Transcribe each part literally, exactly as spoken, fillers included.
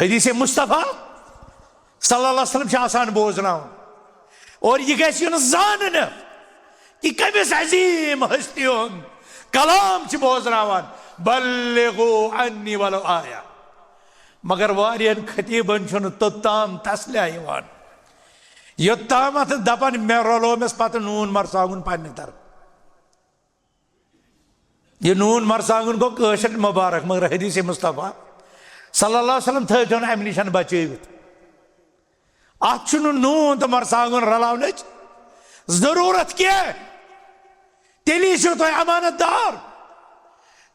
حدیث مصطفیٰ صلی اللہ علیہ وسلم چھِ آسان بوزناوُن، اور یہِ گژھِ یُن زاننہٕ کہِ کٔمِس عظیٖم ہستی ہُنٛد کلام چھِ بوزناوان، "بلغوا عنی ولو آیہ"۔ مگر واریاہن خطیبن چھُنہٕ توٚتام تسلیہ یِوان، یوٚتام اتھ دپان، "مےٚ رلوو مےٚ پتہٕ نوٗن مرژٕوانٛگُن پننہِ طرفہٕ۔" یہِ نوٗن مرژٕوانٛگُن گوٚو کٲشرٮ۪ن مُبارک، مگر حدیث مصطفیٰ صلی اللہ علیہ وسلم تھٲوتون امہِ نِش بچٲوِتھ۔ اتھ چھُنہٕ نوٗن تہٕ مرژٕوانٛگُن رلاونٕچ ضروٗرت کینٛہہ۔ تیٚلی چھِو تُہۍ امانت دار،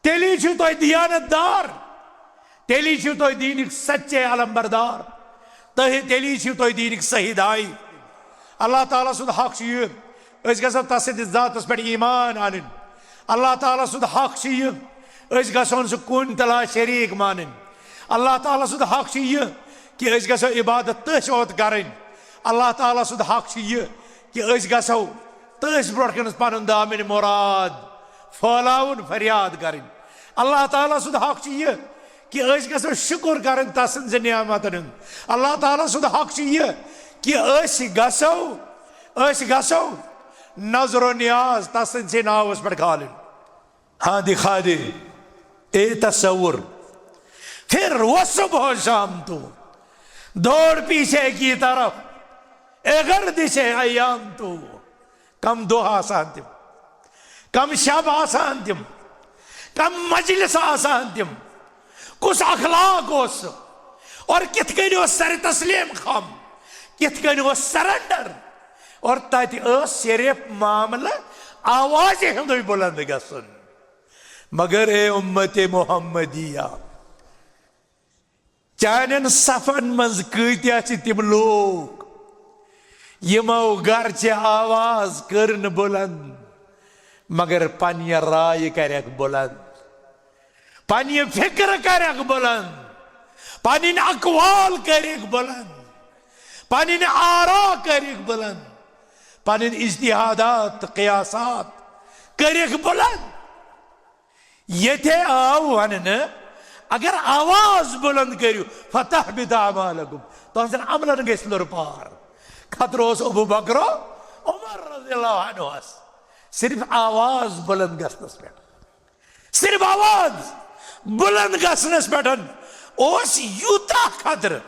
تیٚلی چھِو تُہۍ دیانت دار، تیٚلی چھِو تُہۍ دیٖنٕکۍ سچے علمبردار، تہٕ تیٚلی چھِو تُہۍ دیٖنٕکۍ صحیح داعی۔ اللہ تعالیٰ سُنٛد حق چھُ یہِ، أسۍ گژھو تس سٕنٛدِس ذاتس پٮ۪ٹھ ایمان انٕنۍ۔ اللہ تعالیٰ سُنٛد حق چھُ یہِ، أسۍ گژھون سُہ کُن تہٕ لا شریٖک مانٕنۍ۔ اللہ تعالیٰ سُنٛد حق چھُ یہِ کہِ أسۍ گژھو عبادت تٔتھۍ یوت کرٕنۍ۔ اللہ تعالیٰ سُنٛد حق چھُ یہِ کہِ أسۍ گژھو تٔتھۍ برونٛٹھ کنس پنُن دامن مراد پھٲلاوُن، فریاد کرٕنۍ۔ اللہ تعالیٰ سُنٛد حق چھُ یہِ کہِ أسۍ گژھو شُکر کرٕنۍ تس سٕنٛزِ نعمتن ہُنٛد۔ اللہ تعالیٰ سُنٛد حق چھُ یہِ کہِ أسۍ گژھو، أسۍ گژھو نظر و نیاز تس سٕنٛدسٕے ناوس پٮ۪ٹھ کھالٕنۍ۔ ہاں دکھا دے اے تصور، پھر وہ صبح و شام تو دوڑ پیچھے کی طرف، اے گردش ایام تو۔ کم دۄہ آسان تِم، کم شب آسان تِم، کم مجلس آسان تِم، کُس اخلاق اوس سُہ، اور کِتھ کٔنۍ اوس سر تسلیم خم، کِتھ کٔنۍ اوس سرنڈر، اور تتہِ ٲس صرف معاملہٕ آوازِ ہُنٛدُے بُلند گژھُن۔ مگر اے امت محمدیہ، چانٮ۪ن صفن منٛز کۭتیاہ چھِ تِم لوٗکھ یِمو گرچہِ آواز کٔر نہٕ بُلند، مگر پننہِ رایہِ کرٮ۪کھ بُلند، پننہِ فکرٕ کرٮ۪کھ بُلند، پنٕنۍ اقوال کٔرِکھ بُلند، پنٕنۍ آرا کٔرِکھ بُلند، پنٕنۍ اجتہادات تہٕ قیاسات کٔرِکھ بُلند۔ ییٚتہِ آو وننہٕ، اگر آواز بُلند کٔرِو، "فتحبط اعمالکم"، تُہنٛزن عملن گژھِ لُرٕ پار۔ خطرٕ اوس ابو بکرو عمر رضی اللہ عنہس صرف آواز بُلند گژھنس پٮ۪ٹھ، صرف آواز بُلند گژھنس پٮ۪ٹھ اوس یوٗتاہ خطرٕ،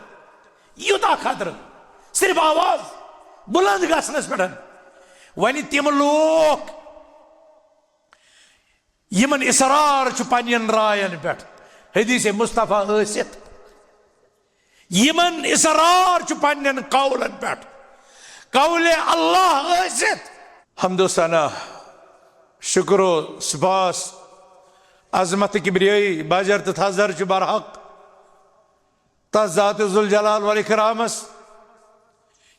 یوٗتاہ خطرٕ، صرف آواز بُلند گژھنس پٮ۪ٹھ۔ وۄنۍ تِم لوٗکھ یِمن اصرار چھُ پننٮ۪ن راین پٮ۪ٹھ، حدیث مصطفیٰ ٲسِتھ، یِمن اصرار چھُ پننٮ۪ن قولن پٮ۪ٹھ، قول اللہ ٲسِتھ۔ حمد و ثنا، شکر و سپاس، عظمت، کبریائی، بجر تہٕ تھزر چھُ برحق تس ذات ذوالجلال والاکرامس،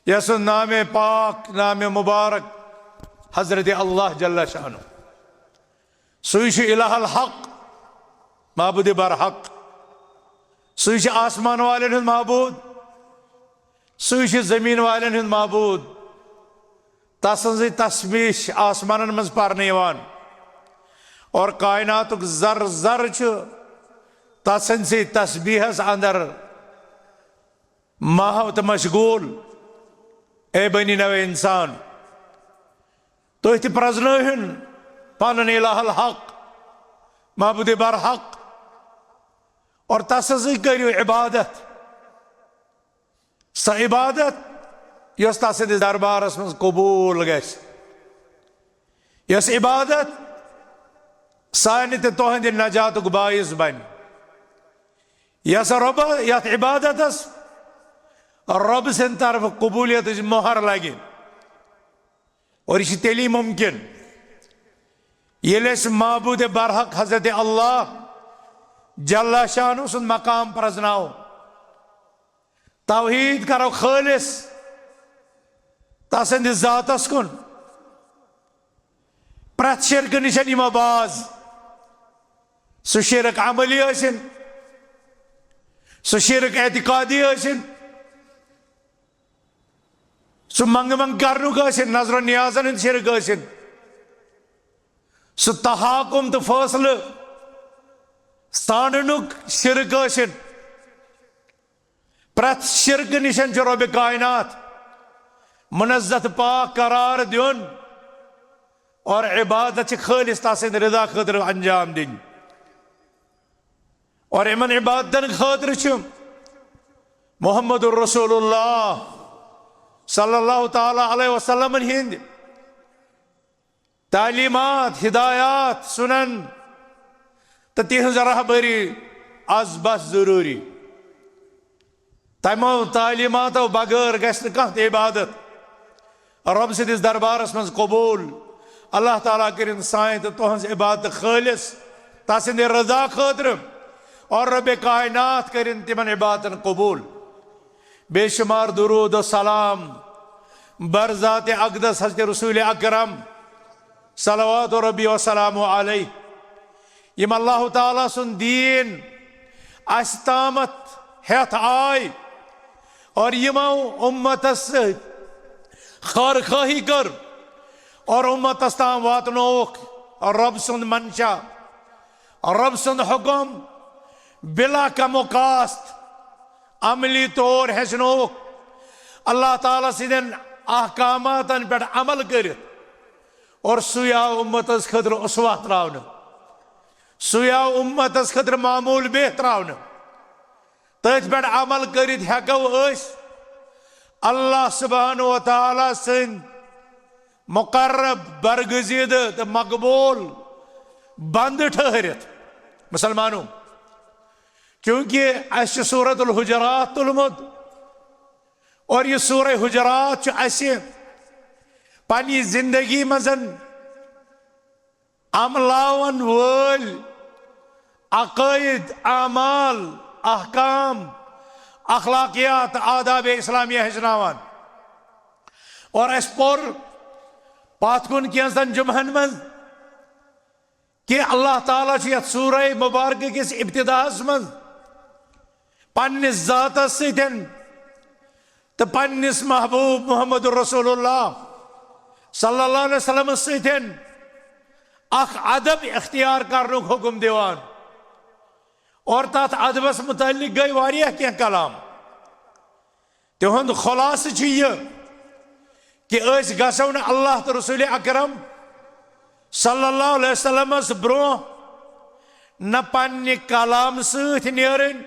یس سُنٛد نام پاک، نام مبارک حضرت اللہ جل شانہ۔ سُے چھُ الہ الحق، معبود برحق۔ سُے چھُ آسمان والٮ۪ن ہُنٛد معبود، سُے چھُ زٔمیٖن والٮ۪ن ہُنٛد معبود۔ تسٕنٛزٕے تسبیح چھِ آسمانن منٛز پرنہٕ یِوان، اور کائناتُک ذر ذر چھُ تسٕنٛزٕے تسبیحس اندر محو تہٕ مشغول۔ اے بنی نوع انسان، تُہۍ تہِ پرزنٲوِن پنُن الہ الحق، معبود برحق، اور تسٕنٛزٕے کٔرِو عبادت۔ سۄ عبادت یۄس تسٕنٛدِس دربارس منٛز قبول گژھِ، یۄس عبادت سانہِ تہٕ تُہنٛدِ نجاتُک باعث بنہِ، یۄس رۄب، یتھ عبادتس رۄب سٕنٛدِ طرفہٕ قبولیتٕچ مۄہر لگہِ۔ اور یہِ چھُ تیٚلی مُمکِن، ییٚلہِ أسۍ معبود برحق حضرت اللہ جل شانہ سُنٛد مقام پرزناوو، توحید کرو خٲلص تسٕنٛدِس ذاتس کُن، پرٛٮ۪تھ شرکہٕ نِش یِمو باز۔ سُہ شرک عملی ٲسِن، سُہ شرک اعتقادی ٲسِن، سُہ منٛگہٕ منٛگہٕ کرنُک ٲسِن، نظر و نیازن ہُنٛد شرک ٲسِن، سُہ تحاکم تہٕ فٲصلہٕ ژھانڈنُک شرک ٲسِن، پرٛٮ۪تھ شرکہٕ نِشن چھُ رۄبِ کائنات منزہ تہٕ پاک قرار دیُن اور عبادت چھِ خٲلص تسٕنٛدِ رضا خٲطرٕ انجام دِنۍ۔ اور یِمن عبادتن خٲطرٕ چھِ محمد رسول اللہ صلی اللہ تعالیٰ علیہ وسلمن ہٕنٛدۍ تعلیمات، ہدایات، سنن تہٕ تِہنٛز رہبری از بس ضروٗری۔ تِمو تعلیماتو بغٲر گژھِ نہٕ کانٛہہ تہِ عبادت رۄب سٕنٛدِس دربارس منٛز قبوٗل۔ اللہ تعالیٰ کٔرِن سانہِ تہٕ تُہنٛز عبادت خٲلص تسٕنٛدِ رضا خٲطرٕ اور رۄبِ کائنات کٔرِن تِمن عبادتن قبوٗل۔ بے شمار درود و سلام بر ذات اقدس حضرت رسول اکرم صلوات ربی و سلام علیہ، یِم اللہ تعالیٰ سُنٛد دیٖن اَسہِ تامَتھ ہٮ۪تھ آے اور یِمو اُمتس سۭتۍ خٲر خٲہی کٔر اور اُمتس تام واتنووُکھ رۄب سُنٛد منشا، رۄب سُنٛد حُکم بلا کم و کاست عملی طور ہیٚچھنووُکھ، اللہ تعالیٰ سٕنٛدٮ۪ن احکاماتن پٮ۪ٹھ عمل کٔرِتھ اور سُے آو اُمتس خٲطرٕ اسوہ ترٛاونہٕ، سُے آو اُمتس خٲطرٕ معموٗل بیہ ترٛاونہٕ۔ تٔتھۍ پٮ۪ٹھ عمل کٔرِتھ ہٮ۪کو أسۍ اللہ سبحانہ و تعالیٰ سٕنٛدۍ مقرب، برگزیدٕ تہٕ مقبوٗل بندٕ ٹھٔہرِتھ۔ مسلمانو، چونکہ اَسہِ چھُ سورۃ الحجرات تُلمُت اور یہِ سورہ حجرات چھُ اَسہِ پننہِ زندگی منٛز عملاون وٲلۍ عقٲیِد، اعمال، احکام، اخلاقیات، آداب اسلامیہ ہیٚچھناوان۔ اور اَسہِ پوٚر پتھ کُن کینٛژن جمعن منٛز کہ اللہ تعالیٰ چھُ یتھ سورہ مبارکہ کِس ابتداہس منٛز پننِس ذاتس سۭتۍ تہٕ پننِس محبوب محمد رسول اللہ صلی اللہ علیہ وسلم سۭتۍ اکھ ادب اختیار کرنُک حکم دِوان۔ اور تتھ ادبس متعلق گٔے واریاہ کینٛہہ کلام۔ تِہُنٛد خلاصہٕ چھُ یہِ کہ أسۍ گژھو نہٕ اللہ تہٕ رسول اکرم صلی اللہ علیہ وسلمس برونٛہہ نہ پننہِ کلام سۭتۍ نیرٕنۍ،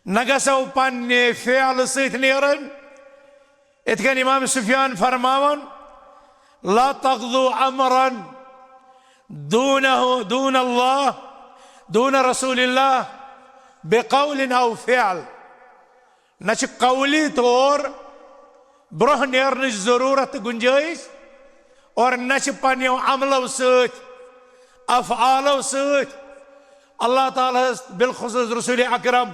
نہ گژھو پننہِ فعل سۭتۍ نیرٕنۍ۔ یِتھ کٔنۍ امام سفیان فرماوان، لا تغزو امرا دونه، دون اللہ، دون رسول اللہ بقول او فعل۔ نہ چھِ قولی طور برونٛہہ نیرنٕچ ضروٗرت تہٕ گُنجٲیِش، اور نہ چھِ پننیو عملو سۭتۍ، افعالو سۭتۍ اللہ تعالیٰ ہس، بالخصوص رسول اکرم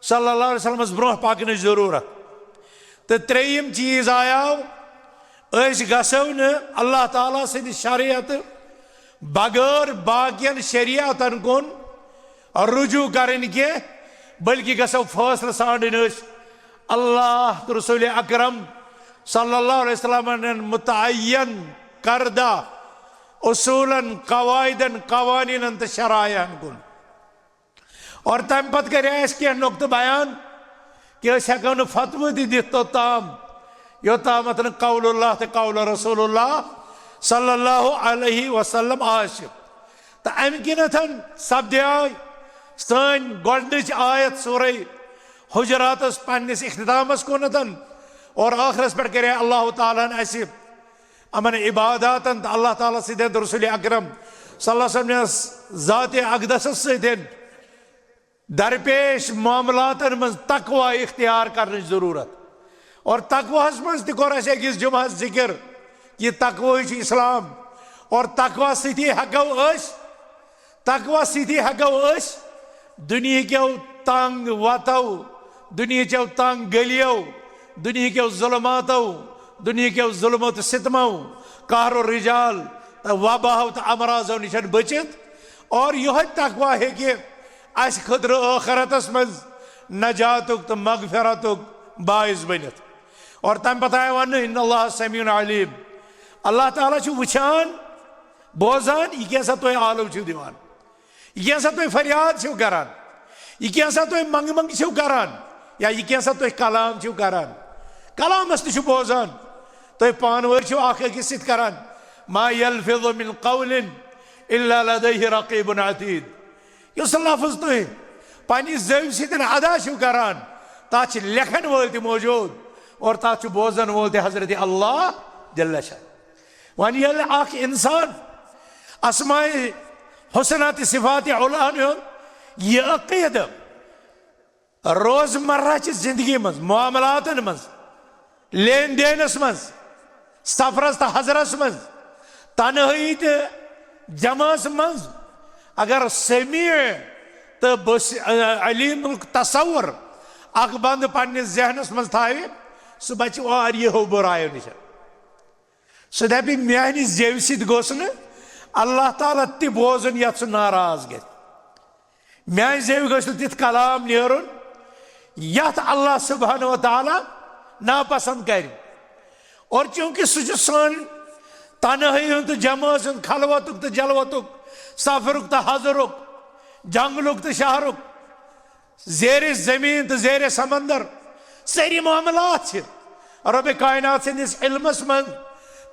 صلی اللہ علیہ وسلمس برونٛہہ پکنٕچ ضروٗرت۔ تہٕ ترٛیٚیِم چیٖز آیاو، أسۍ گژھو نہٕ اللہ تعالیٰ سٕنٛدِ شریعتہٕ بغٲر باقین شریعتن کُن رجوع کرٕنۍ کینٛہہ، بلکہ گژھو فٲصلہٕ ژھانڈٕنۍ أسۍ اللہ تہٕ رسول اکرم صلی اللہ علیہ وسلمن متعین کردہ اصوٗلن، قواعدن، قوانینن تہٕ شرائعن کُن۔ اور تمہِ پتہٕ کرے اَسہِ کینٛہہ نقطہٕ بیان کہ أسۍ ہٮ۪کو نہٕ فتوٕ تہِ دِتھ توٚتام یوٚتامَتھ نہٕ قول اللہ تہٕ قول رسول اللہ صلی اللہ علیہ وسلم آسہِ۔ تہٕ امہِ کِنتھ سپدے سٲنۍ گۄڈٕنِچ آیت سورہ حجراتس پننِس اختتامس کُنتھ اور ٲخرس پٮ۪ٹھ کرے اللہ تعالیٰ ہن اَسہِ یِمن عباداتن تہٕ اللہ تعالیٰ سٕنٛدٮ۪ن تہٕ رسول اکرم صلی اللہ علیہ وسلم ذات اقدسس سۭتۍ درپیش معاملاتن منٛز تقوی اختیار کرنٕچ ضروٗرت۔ اور تقویٰ ہس منٛز تہِ کوٚر اَسہِ أکِس جمعس ذکر، یہِ تقوی چھُ اسلام۔ اور تقویٰ سۭتی ہٮ۪کو أسۍ، تقویٰ سۭتی ہٮ۪کو أسۍ دُنیہکیو تنگ وتو، دُنیہکیو تنگ گلیو، دُنیہکیو ظلماتو، دُنیہکیو ظلمت و ستمو، قہر و رجال تہٕ وباہو تہٕ امراضو نِش بٔچِتھ۔ اور یِہوٚے تقویٰ ہیٚکہِ اَسہِ خٲطرٕ ٲخرتس منٛز نجاتُک تہٕ مغفرتُک باعث بٔنِتھ۔ اور تَمہِ پتہٕ آیہِ وَننہٕ، ان اللہ سمیع علیم۔ اللہ تعالیٰ چھُ وٕچھان، بوزان، یہِ کیٛاہ سا تُہۍ آلو چھِو دِوان، یہِ کیٛاہ سا تُہۍ فریاد چھِو کران، یہِ کیٛاہ سا تُہۍ منٛگہٕ منٛگہٕ چھِو کران۔ یا یہِ کینٛژھا تُہۍ کلام چھِو کران، کلامس تہِ چھُ بوزان، تُہۍ پانہٕ وٲنۍ چھِو اکھ أکِس سۭتۍ کران۔ ما یلفظ من قول الا لدیہ رقیب عتید۔ یُس لفظ تُہۍ پننہِ زیوِ سۭتۍ ادا چھِو کران، تتھ چھِ لیکھن وٲلۍ تہِ موجود اور تتھ چھُ بوزن وول تہِ حضرت اللہ جل شان۔ وۄنۍ ییٚلہِ اکھ انسان اسماء حسنہ تہٕ صفات علیٰ ہن ہُنٛد یہِ عقیدٕ روزمرہ چہِ زندگی منٛز، معاملاتن منٛز، لین دینس منٛز، سفرس تہٕ حضرس منٛز، تنہٲیی تہٕ جماعس منٛز اگر سمیع تہٕ بص-، علیمُک تصور اکھ بندٕ پننِس ذہنس منٛز تھاوِ، سُہ بچہِ واریاہو بُرایو نِش۔ سُہ دپہِ، میانہِ زیوِ سۭتۍ گوٚژھ نہٕ اللہ تعالیٰ تہِ بوزُن یتھ سُہ ناراض گژھِ۔ میانہِ زیوِ گژھِ نہٕ تیُتھ کلام نیرُن یتھ اللہ سبحانہ و تعالیٰ ناپسند کرِ۔ اور چونکہ سُہ چھُ سٲنۍ تنہٲیی ہُنٛد تہٕ جمٲژ ہُنٛد، خلوتُک تہٕ جلوتُک، سفرُک تہٕ حضرُک، جنگلُک تہٕ شہرُک، زیر زمین تہٕ زیر سمندر سٲری معاملات چھِ رۄبِ کائنات سٕنٛدِس علمس منٛز،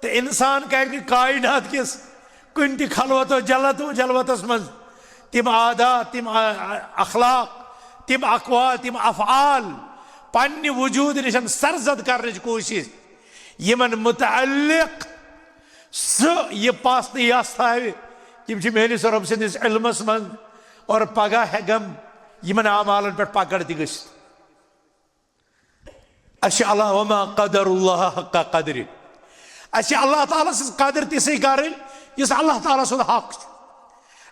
تہٕ انسان کرِ نہٕ کائنات کِس کُنہِ تہِ خلوت و جلت و جلوتس منٛز تِم عادات، تِم ا-، ا-، اخلاق، تِم اقوال، تِم افعال پننہِ وجود نِش سرزد کرنٕچ کوٗشش، یِمن متعلق سُہ یہِ پس تہٕ یس تھاوِ، تِم چھِ میٲنِس رۄب سٕنٛدِس علمس منٛز، اور پگاہ ہٮ۪کن یِمن اعمالن پٮ۪ٹھ پکڑ تہِ گٔژھِتھ۔ اَسہِ چھِ اللہ، وما قدر اللہ حق قدرِ۔ اَسہِ چھِ اللہ تعالیٰ سٕنٛز قدر تِژھٕے کرٕنۍ، یُس اللہ تعالیٰ سُنٛد حق چھُ۔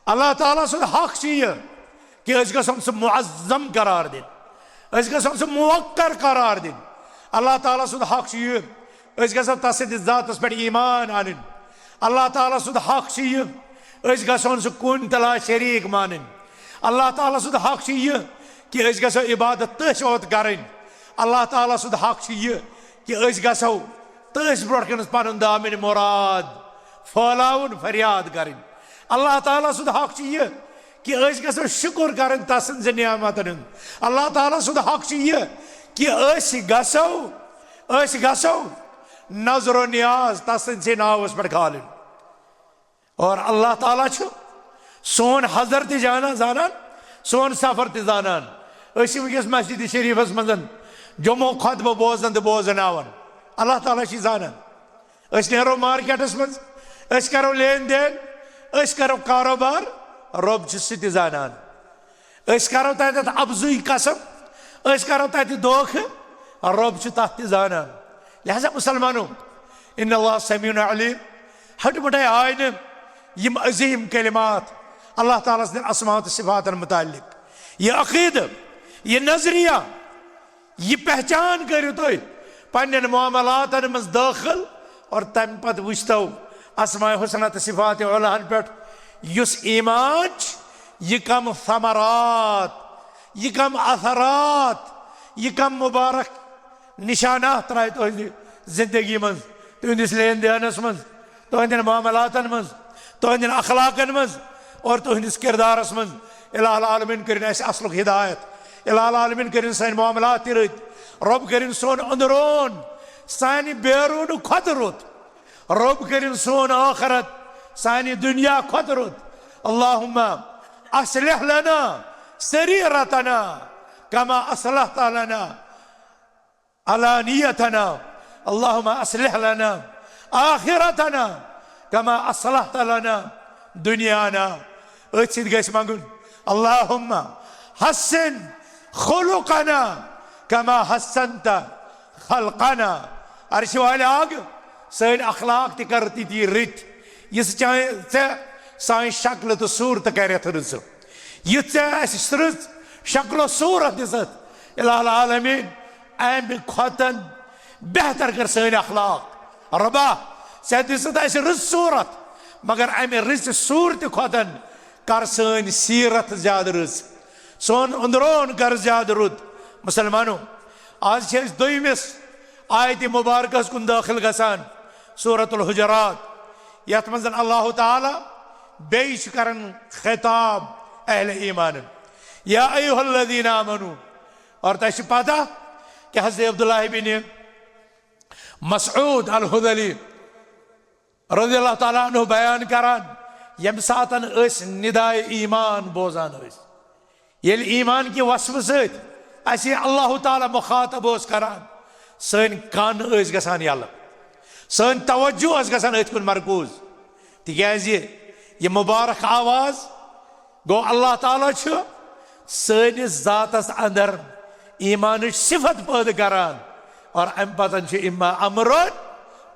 اللہ تعالیٰ سُنٛد حق چھُ یہِ کہِ أسۍ گژھن سُہ معظم قرار دِنۍ، أسۍ گژھن سُہ موقر قرار دِنۍ۔ اللہ تعالیٰ سُنٛد حق چھُ یہِ أسۍ گژھو تس سٕنٛدِس ذاتس پٮ۪ٹھ ایمان انٕنۍ۔ اللہ تعالیٰ سُنٛد حق چھُ یہِ أسۍ گژھون سُہ کُن تہٕ لا شریٖک مانٕنۍ۔ اللہ تعالیٰ سُنٛد حق چھُ یہِ کہِ أسۍ گژھو عبادت تٔتھۍ یوت کرٕنۍ۔ اللہ تعالیٰ سُنٛد حق چھُ یہِ کہِ أسۍ گژھو تٔتھۍ برونٛٹھ کَنَس پنُن دامن مراد پھٲلاوُن، فریاد کرٕنۍ۔ اللہ تعالیٰ سُنٛد حق چھُ یہِ کہِ أسۍ گژھو شُکُر کرٕنۍ تس سٕنٛزِ نعمتن ہُنٛد۔ اللہ تعالیٰ سُنٛد حق چھُ یہِ کہِ أسۍ گژھو، أسۍ گژھو نظر و نیاز تس سٕنٛدسٕے ناوس پٮ۪ٹھ کھالٕنۍ۔ اور اللہ تعالیٰ چھُ سون حضر تہِ جانا-، زانان، سون سفر تہِ زانان۔ أسۍ چھِ وٕنکیٚس مسجد شریفس منٛز جمعہ خطبہٕ بوزان تہٕ بوزناوان۔ اللہ تعالیٰ چھُ زانان۔ أسۍ نیرو مارکیٹس منٛز، أسۍ کرو لین دین، أسۍ کرو کاروبار، رۄب چھُ سُہ تہِ زانان۔ أسۍ کرو تتٮ۪تھ اپزُے قسم، أسۍ کرو تتہِ دھوکھٕ، رۄب چھُ تتھ تہِ زانان۔ لہذا مسلمانو، ان اللہ سمیع علیم، ہٹہٕ مٹے آے نہٕ یِم عظیم کلمات اللہ تعالیٰ سٕنٛدٮ۪ن اسماء تہٕ صفاتن متعلق۔ یہِ عقیدٕ، یہِ نظریہ، یہِ پہچان کٔرِو تُہۍ پننٮ۪ن معاملاتن منٛز دٲخل، اور تمہِ پتہٕ وٕچھتو اسماء حسنہ تہٕ صفات علیٰ ہن پٮ۪ٹھ یُس ایمان چھُ، یہِ کم ثمرات، یہِ کم اثرات، یہِ کم مبارک نشانات ترایہِ تُہنٛزِ زندگی منٛز، تُہنٛدِس لین دینس منٛز، تُہنٛدٮ۪ن معاملاتن منٛز، تُہنٛدٮ۪ن اخلاقن منٛز اور تُہنٛدِس کردارس منٛز۔ الہ العالمین کٔرِن اسہِ اصلُک ہدایت۔ الہ العالمین کٔرِن سٲنۍ معاملات تہِ رٕتۍ۔ رۄب کٔرِن سون أنٛدروٗن سانہِ بیروٗنہٕ کھۄتہٕ رُت۔ رۄب کٔرِن سون ٲخرت سانہِ دُنیا کھۄتہٕ رُت۔ اللہم اصلح لنا سریرتنا کما اصلحت لنا علانیتنا۔ اللہم اصلح لنا آخرتنا کما اصلحت لنا دنیانا۔ أتھۍ سۭتۍ گژھِ منٛگُن، اللہم حسن خلقنا کما حسنت خلقنا۔ عرشہِ والہِ آگ، سٲنۍ اخلاق تہِ کر تِتی رٕتۍ، یِژھ چانۍ ژےٚ سانۍ شکلہٕ تہٕ صوٗرتہٕ کرٮ۪تھ رٕژٕ۔ یہِ ژےٚ اَسہِ سٕرٕژ شکل و صوٗرت دِژٕتھ، الہ العالمین، اَمہِ کھۄتن بہتر کر سٲنۍ اخلاق۔ رۄبا، ژےٚ دِژٕتھ اَسہِ رٕژ صوٗرت، مگر اَمہِ رٕژِ صوٗرتہِ کھۄتن کر سٲنۍ سیرت زیادٕ رٕژ، سون أنٛدروٗن کر زیادٕ رُت۔ مسلمانو، آز چھِ أسۍ دوٚیمِس آیتِ مبارکس کُن دٲخل گژھان، سورۃ الحجرات، یتھ منٛز اللہ تعالیٰ بیٚیہِ چھُ کران خطاب اہل ایمانن، یا ایھا الذین آمنوا، اور تۄہہِ چھِ پتہ کہ حضرت عبداللہ بن مسعود الحذلی رضی اللہ تعالیٰ عنہ بیان کران، ییٚمہِ ساتن أسۍ ندائے ایمان بوزان ٲسۍ، ییٚلہِ ایمان کہِ وصفہٕ سۭتۍ اَسہِ اللہ تعالیٰ مخاطب اوس کران، سٲنۍ کن ٲسۍ گژھان یَلہٕ، سٲنۍ توجہ ٲس گژھان أتھۍ کُن مرکوز، تِکیازِ یہِ مبارک آواز گوٚو، اللہ تعالیٰ چھُ سٲنِس ذاتس اندر ایمانٕچ صفت پٲدٕ کران، اور امہِ پتن چھُ اما امرن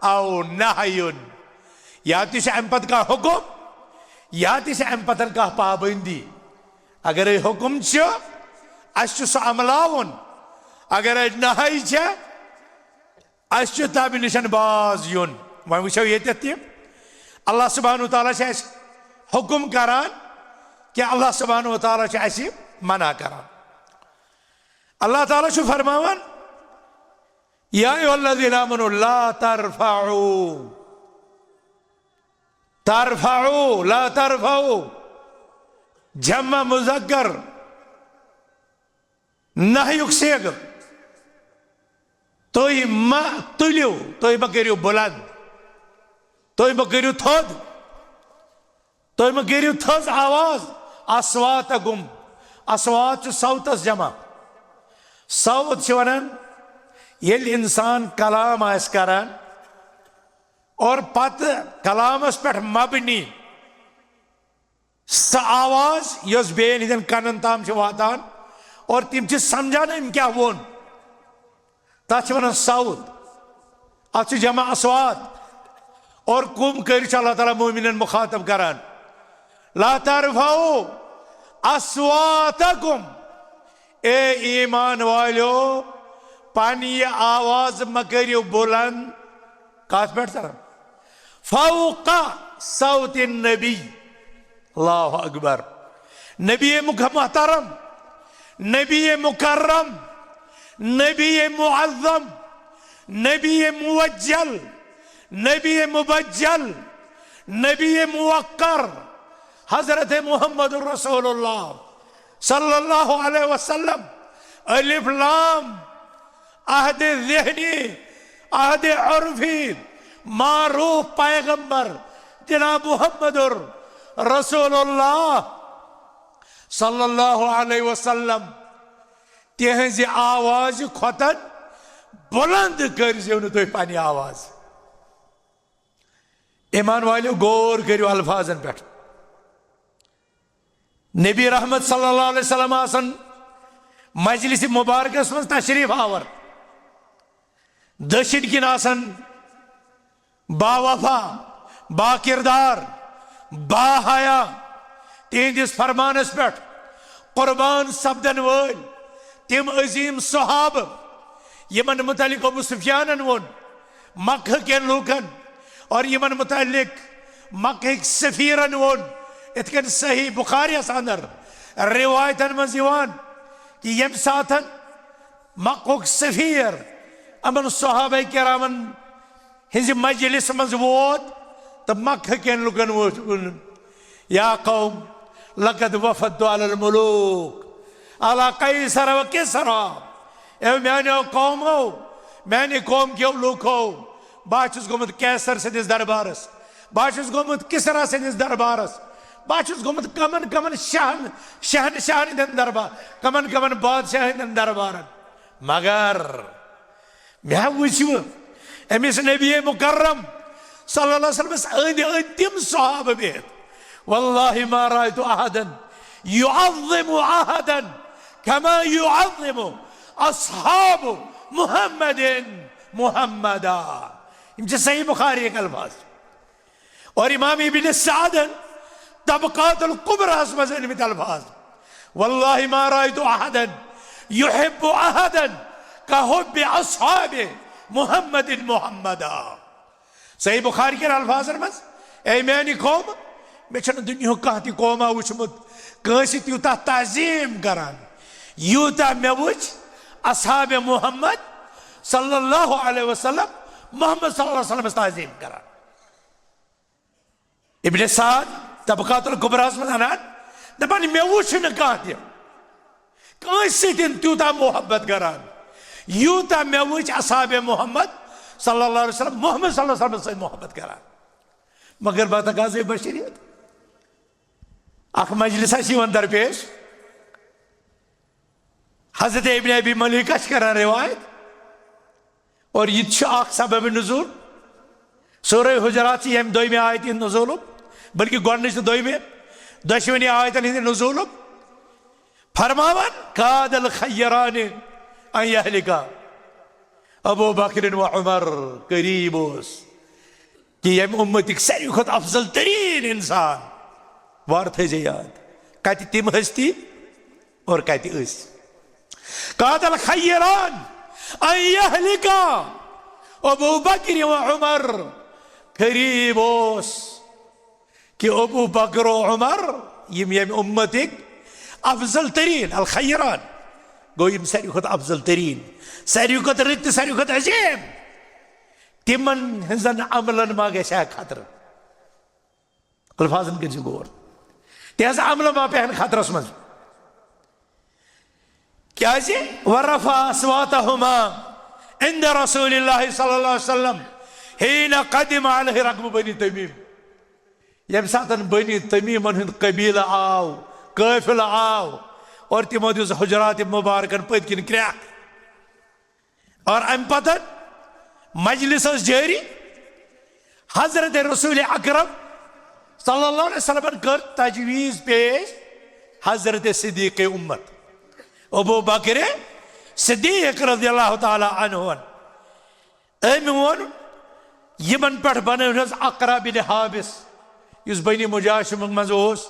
او نہیُن، یا تہِ چھُ امہِ پتہٕ کانٛہہ حکم، یا تہِ چھِ امہِ پتن کانٛہہ پابندی۔ اگرے حکم چھُ، اسہِ چھُ سُہ عملاوُن، اگرے نہی چھےٚ، اسہِ چھُ تمہِ نِش باز یُن۔ وۄنۍ وٕچھو ییٚتٮ۪تھ تہِ، اللہ سبحانہ و تعالیٰ چھُ اسہِ حکم کران کہ اللہ سبحانہ و تعالیٰ چھُ اسہِ منع کران۔ اللہ تعالیٰ چھُ فرماوان، یا ایھا الذین آمنوا لا ترفعوا، ترفعوا، لا ترفعوا، جمع مذکر، نہیُک صیغہٕ۔ تُہۍ مہ تُلِو، تُہۍ مہ کٔرِو بُلند، تُہۍ مہ کٔرِو تھوٚد، تُہۍ مہ کٔرِو تھٔز آواز۔ اصواتکم، اصوات چھُ صوتس جمع۔ صوت چھِ ونان ییٚلہِ انسان کلام آسہِ کران اور پتہٕ کلامس پٮ۪ٹھ مبنی سۄ آواز یۄس بیٚین ہٕنٛدٮ۪ن کنن تام چھِ واتان اور تِم چھِ سمجھان أمۍ کیٛاہ ووٚن، تتھ چھِ ونان صوت۔ اتھ چھُ جمع اصوات۔ اور کم کٔرِتھ چھُ اللہ تعالیٰ مومنن مخاطب کران، لا ترفعوا اصواتکم، اے ایمان والیو، پننہِ آواز مہ کٔرِو بلند۔ کتھ پٮ۪ٹھ کران؟ فوق صوت النبی۔ اللہ اکبر۔ نبی مخ-، محترم، نبی مکرم، نبی معظم، نبی موجل، نبی مبجل، نبی موقر، حضرت محمد رسول اللہ صلی اللہ علیہ وسلم، الف لام، عہد ذہنی، عہد عرفی، معروف پیغمبر جناب محمد رسول اللہ صلی اللہ علیہ وسلم، تہنزِ آوازِ کھۄتن بلند کٔرزیو نہٕ تُہۍ پننہِ آواز۔ ایمان والیو، غور کٔرِو الفاظن پٮ۪ٹھ۔ نبی رحمت صلی اللہ علیہ وسلم آسن مجلس مبارکس منٛز تشریف آور، دٔچھِنۍ کِنۍ آسن با وفا، با کردار، با حیا، تِہنٛدِس فرمانس پٮ۪ٹھ قربان سپدن وٲلۍ تِم عظیم صحابہٕ، یِمن متعلق ابو سفیانن ووٚن، مکہ کٮ۪ن لوٗکن، اور یِمن متعلق مکہٕکۍ سفیرن ووٚن، یِتھ کٔنۍ صحیح بخاریس اندر روایتن منٛز یِوان کہِ ییٚمہِ ساتن مکہُک سفیر یِمن صحابہ کرامن ہٕنٛزِ مجلس منٛز ووت تہٕ مکہ کٮ۪ن لوٗکن ووٚن، یا قوم، لقد وفدت علی الملوک، علی قیصر و کسری۔ اے میانیو قومو، میانہِ قوم کیو لوٗکو، بہٕ چھُس گوٚمُت قیصر سٕنٛدِس دربارس، بہٕ چھُس گوٚمُت کسری سٕنٛدِس دربارس، بہٕ چھُس گوٚمُت کمن کمن شہن، شہنشاہن ہٕنٛدٮ۪ن دربار، کمن کمن بادشاہن ہٕنٛدٮ۪ن دربارن۔ مگر مےٚ وٕچھ وٕ أمِس نبی مکرم صلی اللہ علیہ وسلمس أنٛدۍ أنٛدۍ تِم صحابہٕ بِہِتھ۔ واللہ ما رأیت احدا یعظم احدا کما یعظم اصحاب محمد محمدا۔ یِم چھِ صحیح بخاری ہٕکۍ الفاظ۔ اور امام ابن سعدن طبقات الکبریٰ ہس منٛز أنمٕتۍ الفاظ، واللہ ما رأیت احدا یحب احدا کحب اصحاب محمد محمدا۔ صحیح بخاری کٮ۪ن الفاظن منٛز، اے میانہِ قوم، مےٚ چھُنہٕ دُنیاہُک کانٛہہ تہِ قوما وُچھمُت کٲنٛسہِ تیوٗتاہ تعظیم کران یوٗتاہ مےٚ وُچھ اصحاب محمد صلی اللہ علیہ وسلم، محمد صلی اللہ علیہ وسلمس تعظیم کران۔ ابن سعد طبقات الکبریٰ ہس منٛز انان، دپان، مےٚ وُچھ نہٕ کانٛہہ تہِ کٲنٛسہِ سۭتۍ تیوٗتاہ محبت کران، یوٗتاہ مےٚ وٕچھ اصحاب محمد صلی اللہ علیہ وسلم، محمد صلی اللہ علیہ وسلم سۭتۍ محبت کران۔ مگر بتقاضے بشریت، اکھ مجلس آسہِ یِوان درپیش، حضرت ابن ابی ملیکہ چھِ کران روایت، اور یہِ تہِ چھُ اکھ سبب نزول۔ سورہ حجرات چھِ ییٚمہِ دوٚیمہِ آیتہِ ہُنٛد نزولُک، بلکہِ گۄڈٕنِچ تہٕ دوٚیمہِ، دۄشوٕنی آیتن ہٕنٛدِ نزولُک۔ فرماوان، کاد الخیران ان یہلکا، ابو بکر و عمر۔ قریب اوس کہ ییٚمہِ امتٕکۍ ساروی کھۄتہٕ افضل ترین انسان، وار تھٲیزِ یاد، کتہِ تِم ہستی اور کتہِ أسۍ۔ کاد الخیران ان یہلکا ابو بکر و عمر۔ قریب اوس کہ ابو بکر و عمر، یِم ییٚمہِ امتٕکۍ افضل ترین، الخیران، گوٚو یِم ساروی کھۄتہٕ افضل ترین، ساروی کھۄتہٕ رٕتۍ تہٕ ساروی کھۄتہٕ عظیم، تِمن ہٕنٛزن عملن ما گژھِ ہا خطرٕ؟ الفاظن کٔرۍ زِ غور۔ تِہنٛز عملہٕ ما پیٚہن خطرس منٛز؟ کیازِ؟ ورفع اصواتہما عند رسول اللہ صلی اللہ علیہ وسلم حین قدم علیہ رکب بنی تمیم۔ ییٚمہِ ساتن بنی تمیمن ہُنٛد قبیلہٕ آو، قٲفلہٕ آو، اور تِمو دِژ حجرات مبارکن پٔتۍ کِنۍ کرٛٮ۪کھ۔ اور امہِ پتہٕ مجلس ٲس جٲری۔ حضرت رسول اکرم صلی اللہ علیہ وسلمن کٔر تجویز پیش حضرت صدیق امت ابو بکر صدیق رضی اللہ تعالی عنہ۔ أمۍ ووٚن، یِمن پٮ۪ٹھ بنٲوِن حظ عقرہ بن حابس، یُس بنی مجاشمہٕ منٛز اوس،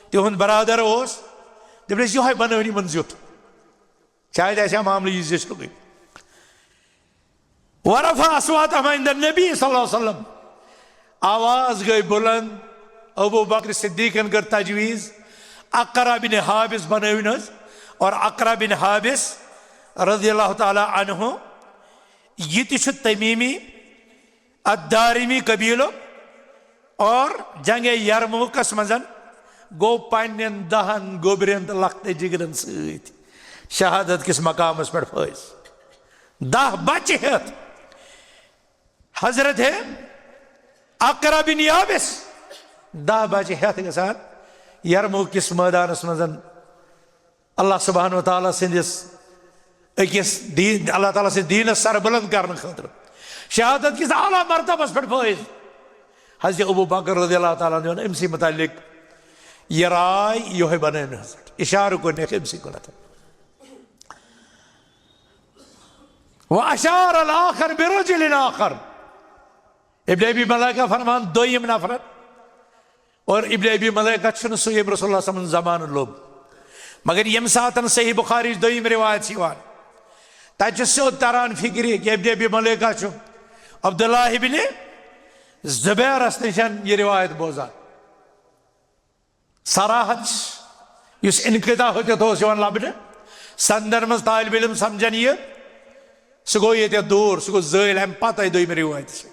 تِہُنٛد برادر اوس۔ دوٚپنس، یِہوے بنٲوِن یِمن زیُٹھ۔ شاید آسہِ ہا معاملہٕ یہِ زِٹھُکُے۔ ورفع اصواتہما عند النبی صلی اللہ علیہ وسلم۔ آواز گٔے بلند۔ ابو بکر صدیقن کٔر تجویز، عقرہ بن حابس بنٲوِن حظ۔ اور عقرہ بن حابس رضی اللہ تعالی عنہ، یہِ تہِ چھُ تمیمی الدارمی قبیلُک۔ اور جنگ یرموکس منٛز گوٚو پننٮ۪ن دہن گوٚبرٮ۪ن تہٕ لۄکٹہِ جگرن سۭتۍ شہادت کِس مقامس پٮ۪ٹھ فٲیض۔ دہ بچہِ ہٮ۪تھ حضرت عقرہ بن حابس، دہ بچہِ ہٮ۪تھ گژھان یرموک کِس مٲدانس منٛز اللہ سبحانہ و تعالیٰ سٕنٛدِس أکِس دیٖن، اللہ تعالیٰ سٕنٛدِ دیٖنس سر بلند کرنہٕ خٲطرٕ شہادت کِس اعلیٰ مرتبس پٮ۪ٹھ فٲیض۔ حضرت ابو بکر رضی اللہ تعالیٰ عنہ ووٚن أمۍ سٕے متعلق یہِ راے، یِہوٚے بنٲوِن حضرت، اِشارٕ کوٚرنَکھ أمۍ سٕے کُنتھ۔ وَأَشَارَ الْآخَرُ بِرَجُلٍ آخَرَ۔ ابن ابی ملیکہ فرمان دوٚیِم نفرن۔ اور ابن ابی ملیکہ چھُنہٕ سُہ ییٚمۍ رسول اللہ صلی اللہ علیہ وسلمن زمانہٕ لوٚب۔ مگر ییٚمہِ ساتن صحیح بخاری دوٚیِم روایت چھِ یِوان، تتہِ چھُ سیوٚد تران فکرِ کہ ابن ابی ملیکہ چھُ عبداللہ ابن زبیرس نِش یہِ روایت بوزان۔ صراحت، یُس انقطاع ہوٚتٮ۪تھ اوس یِوان لبنہٕ، سندن منٛز طالب علم سمجھن یہِ، سُہ گوٚو ییٚتٮ۪تھ دوٗر، سُہ گوٚو زٲیِل امہِ پتہٕ دوٚیمہِ روایتہِ سۭتۍ۔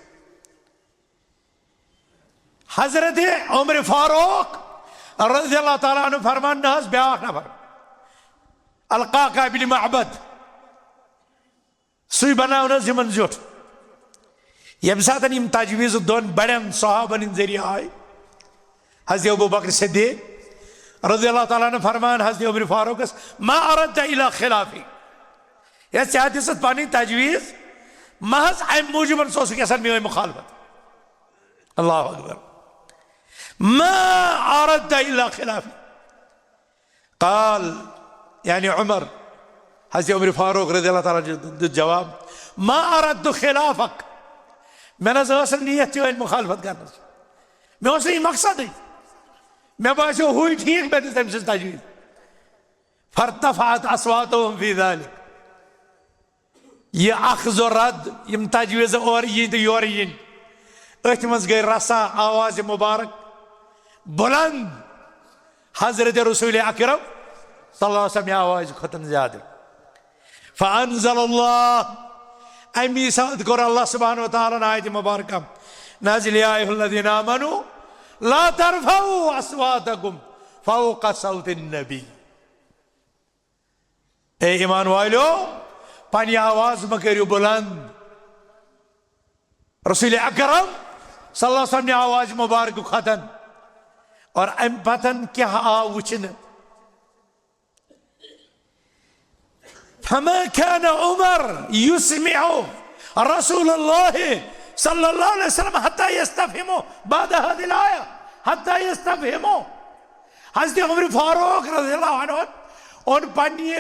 حضرت عمر فاروق رضی اللہ تعالیٰ عنہ فرمان نہ حظ بیٛاکھ نفر، القعقاع بن معبد، سُے بناوُن حظ یِمن زیُٹھ۔ ییٚمہِ ساتن یِم تجویٖز دۄن بڑٮ۪ن صحابن ہٕنٛدۍ ذٔریعہٕ آے، حضرت ابو بکر صدیق رضی اللہ تعالیٰ عنہ فرمان حضرت عمر فاروقس، ما اردت الا خلافی، یا ژےٚ دِژٕتھ پنٕنۍ تجویٖز محض امہِ موٗجوٗبن، سُہ اوسُکھ یژھان میٲنۍ مخالفت۔ اللہ اکبر۔ ما اردت الا خلافی۔ قال، یعنی عمر، حضرت عمر فاروق رضی اللہ تعالیٰ عنہ دیُت جواب، ما اردت خلافک، مےٚ نہ حظ ٲس نہٕ نیت چٲنۍ مخالفت کرنٕچ، مےٚ اوس نہٕ یہِ مقصدٕے، مےٚ باسیو ہُے ٹھیٖک، مےٚ دِژ تٔمۍ سٕنٛز تجویٖز۔ فارتفعت اصواتهم فی ذلک، یہِ اخذ و رد، یِم تجویٖز اورٕ یِنۍ تہٕ یورٕ یِنۍ، أتھۍ منٛز گٔے رسا آواز مبارک بلند۔ حضرت رسول اکرم صلی اللہ علیہ وسلم آواز کھۄتہٕ زیادٕ۔ فانزل اللہ، امی ساتہٕ کوٚر اللہ سبحانہ و تعالیٰ ہن آیت مبارکہ نازل، یا ایھا الذین آمنوا لا ترفعوا اصواتکم فوق صوت النبی۔ اے ایمان والیو، پننہِ آواز مہ کٔرِو بلند۔ رسول اکرم صلی اللہ علیہ وسلم نہِ آواز مبارک کھۄتن۔ اور امہِ پتن کیٛاہ آو وٕچھنہٕ؟ فما كان عمر يسمع رسول الله صلى الله عليه وسلم حتى يستفهموا بعد هذه الآية، حتى يستفهموا۔ حضرت عمر فاروق رضی اللہ عنہ اوٚن پننہِ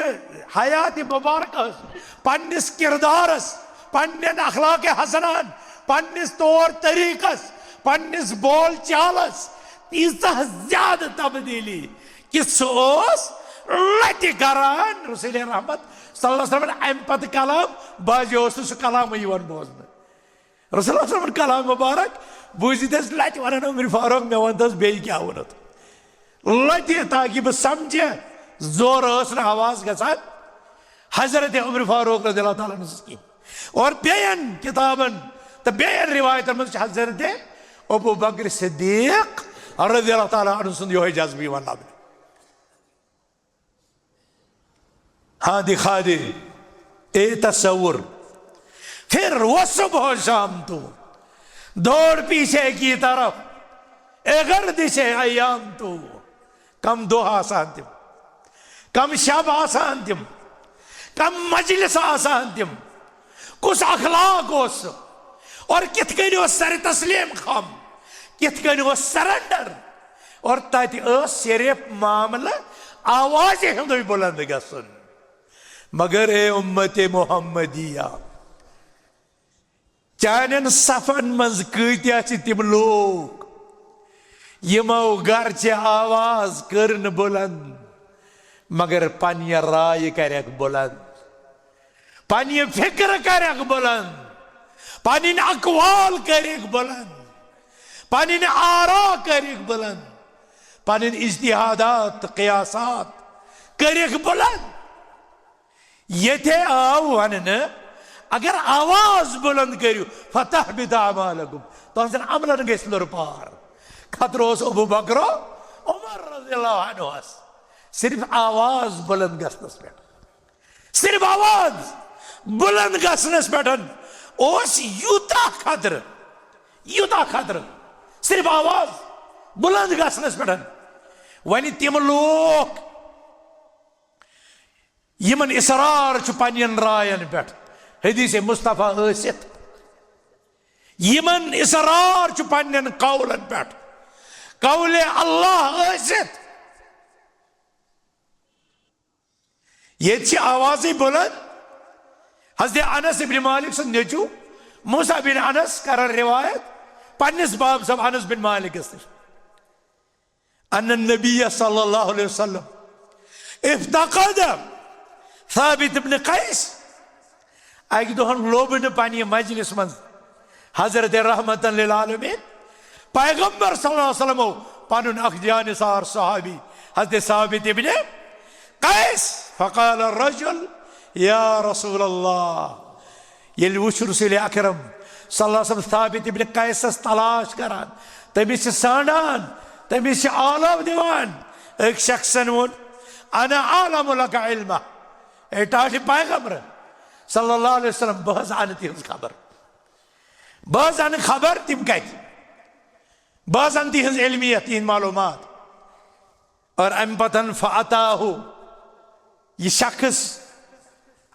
حیات مبارکس، پننس کردارس، پننٮ۪ن اخلاق حسنن، پننس طور طریقس، پننس بول چالس تیٖژاہ زیادٕ تبدیلی کہ سُہ اوس لتہِ کران۔ رسول رحمت صلی اللہ علیہ وسلم امہِ پتہٕ کلام، بعض اوس نہٕ سُہ کلامٕے یِوان بوزنہٕ۔ رسول اللہ صلی اللہ علیہ وسلم کلام مبارک بوٗزِتھ ٲسۍ لتہِ ونان، عمر فاروق، مےٚ ون تہٕ حظ بیٚیہِ کیٛاہ ووٚنُتھ؟ لتہِ، تاکہ بہٕ سمجھِ۔ زورٕ ٲس نہٕ آواز گژھان حضرت عمر فاروق رضی اللہ تعالیٰ عنہ سٕنٛز کینٛہہ۔ اور بیٚین کتابن تہٕ بیٚین روایتن منٛز چھِ حضرت ابو بکر صدیق رضی اللہ تعالیٰ عنہ سُنٛد یِہوٚے جذبہٕ یِوان لبنہٕ۔ ہاں دکھا دے، اے تصور، پھر وہ صبح و شام تو دوڑ پیچھے کی طرف، اے گردش ایام تو۔ کم دۄہ آسان تِم، کم شب آسان تِم، کم مجلس آسان تِم، کُس اخلاق اوس سُہ، اور کِتھ کٔنۍ اوس سر تسلیم خم، کِتھ کٔنۍ اوس سرنڈر، اور تتہِ ٲس صرف معاملہٕ آوازِ ہُنٛدُے بلند گژھُن۔ مگر اے امت محمدیہ، چانٮ۪ن صفن منٛز کۭتیاہ چھِ تِم لوٗکھ یِمو گرچہِ آواز کٔر نہٕ بلند، مگر پننہِ رایہِ کرٮ۪کھ بلند، پننہِ فکرٕ کرٮ۪کھ بلند، پنٕنۍ اقوال کٔرِکھ بلند، پنٕنۍ آرا کٔرِکھ بلند، پنٕنۍ اجتہادات تہٕ قیاسات کٔرِکھ بلند۔ ییٚتہِ آو وننہٕ، اگر آواز بلند کٔرِو، فتحبط اعمالکم، تُہنٛزن عملن گژھِ لُرٕ پار۔ خطرٕ اوس ابو بکرو عمر رضی اللہ عنہس صرف آواز بلند گژھنس پٮ۪ٹھ، صرف آواز بلند گژھنس پٮ۪ٹھ اوس یوٗتاہ خطرٕ، یوٗتاہ خطرٕ صرف آواز بلند گژھنس پٮ۪ٹھ۔ وۄنۍ تِم لوٗکھ یِمن اصرار چھُ پننٮ۪ن راین پٮ۪ٹھ، حدیث مصطفیٰ ٲسِتھ، یِمن اصرار چھُ پننٮ۪ن قولن پٮ۪ٹھ، قول اللہ ٲسِتھ۔ ییٚتہِ چھِ آوازٕے بلند۔ حضرت انس ابن مالک سُنٛد نیٚچوٗ موسیٰ بن انس کران روایت پننِس باب صٲب انس بن مالکس نِش۔ ان النبی صلی اللہ علیہ وسلم افتقد ثابت ابن قیس۔ اکہِ دۄہن لوٚب نہٕ پننہِ مجلس منٛز حضرت رحمت للعالمین پیغمبر صلی اللہ علیہ وسلم پنُن اکھ جانثار صحابی حضرت ثابت ابن قیس۔ فقال الرجل، یا رسول اللہ، ییٚلہِ وُچھ رسول اکرم صلی اللہ علیہ وسلم ثابت ابن قیسس تلاش کران، تٔمِس چھِ ژھانڈان، تٔمِس چھِ آلو دِوان، أکۍ شخصن ووٚن، انا اعلم لک علمہ، اے ٹاٹھہِ پیغمبر صلی اللہ علیہ وسلم، بہٕ حظ انہٕ تِہنٛز خبر، بہٕ حظ انہٕ خبر تِم کتہِ، بہٕ حظ انہٕ تِہنٛز علمیت، تِہنٛدۍ معلومات۔ اور امہِ پتن فاتاہ، یہِ شخص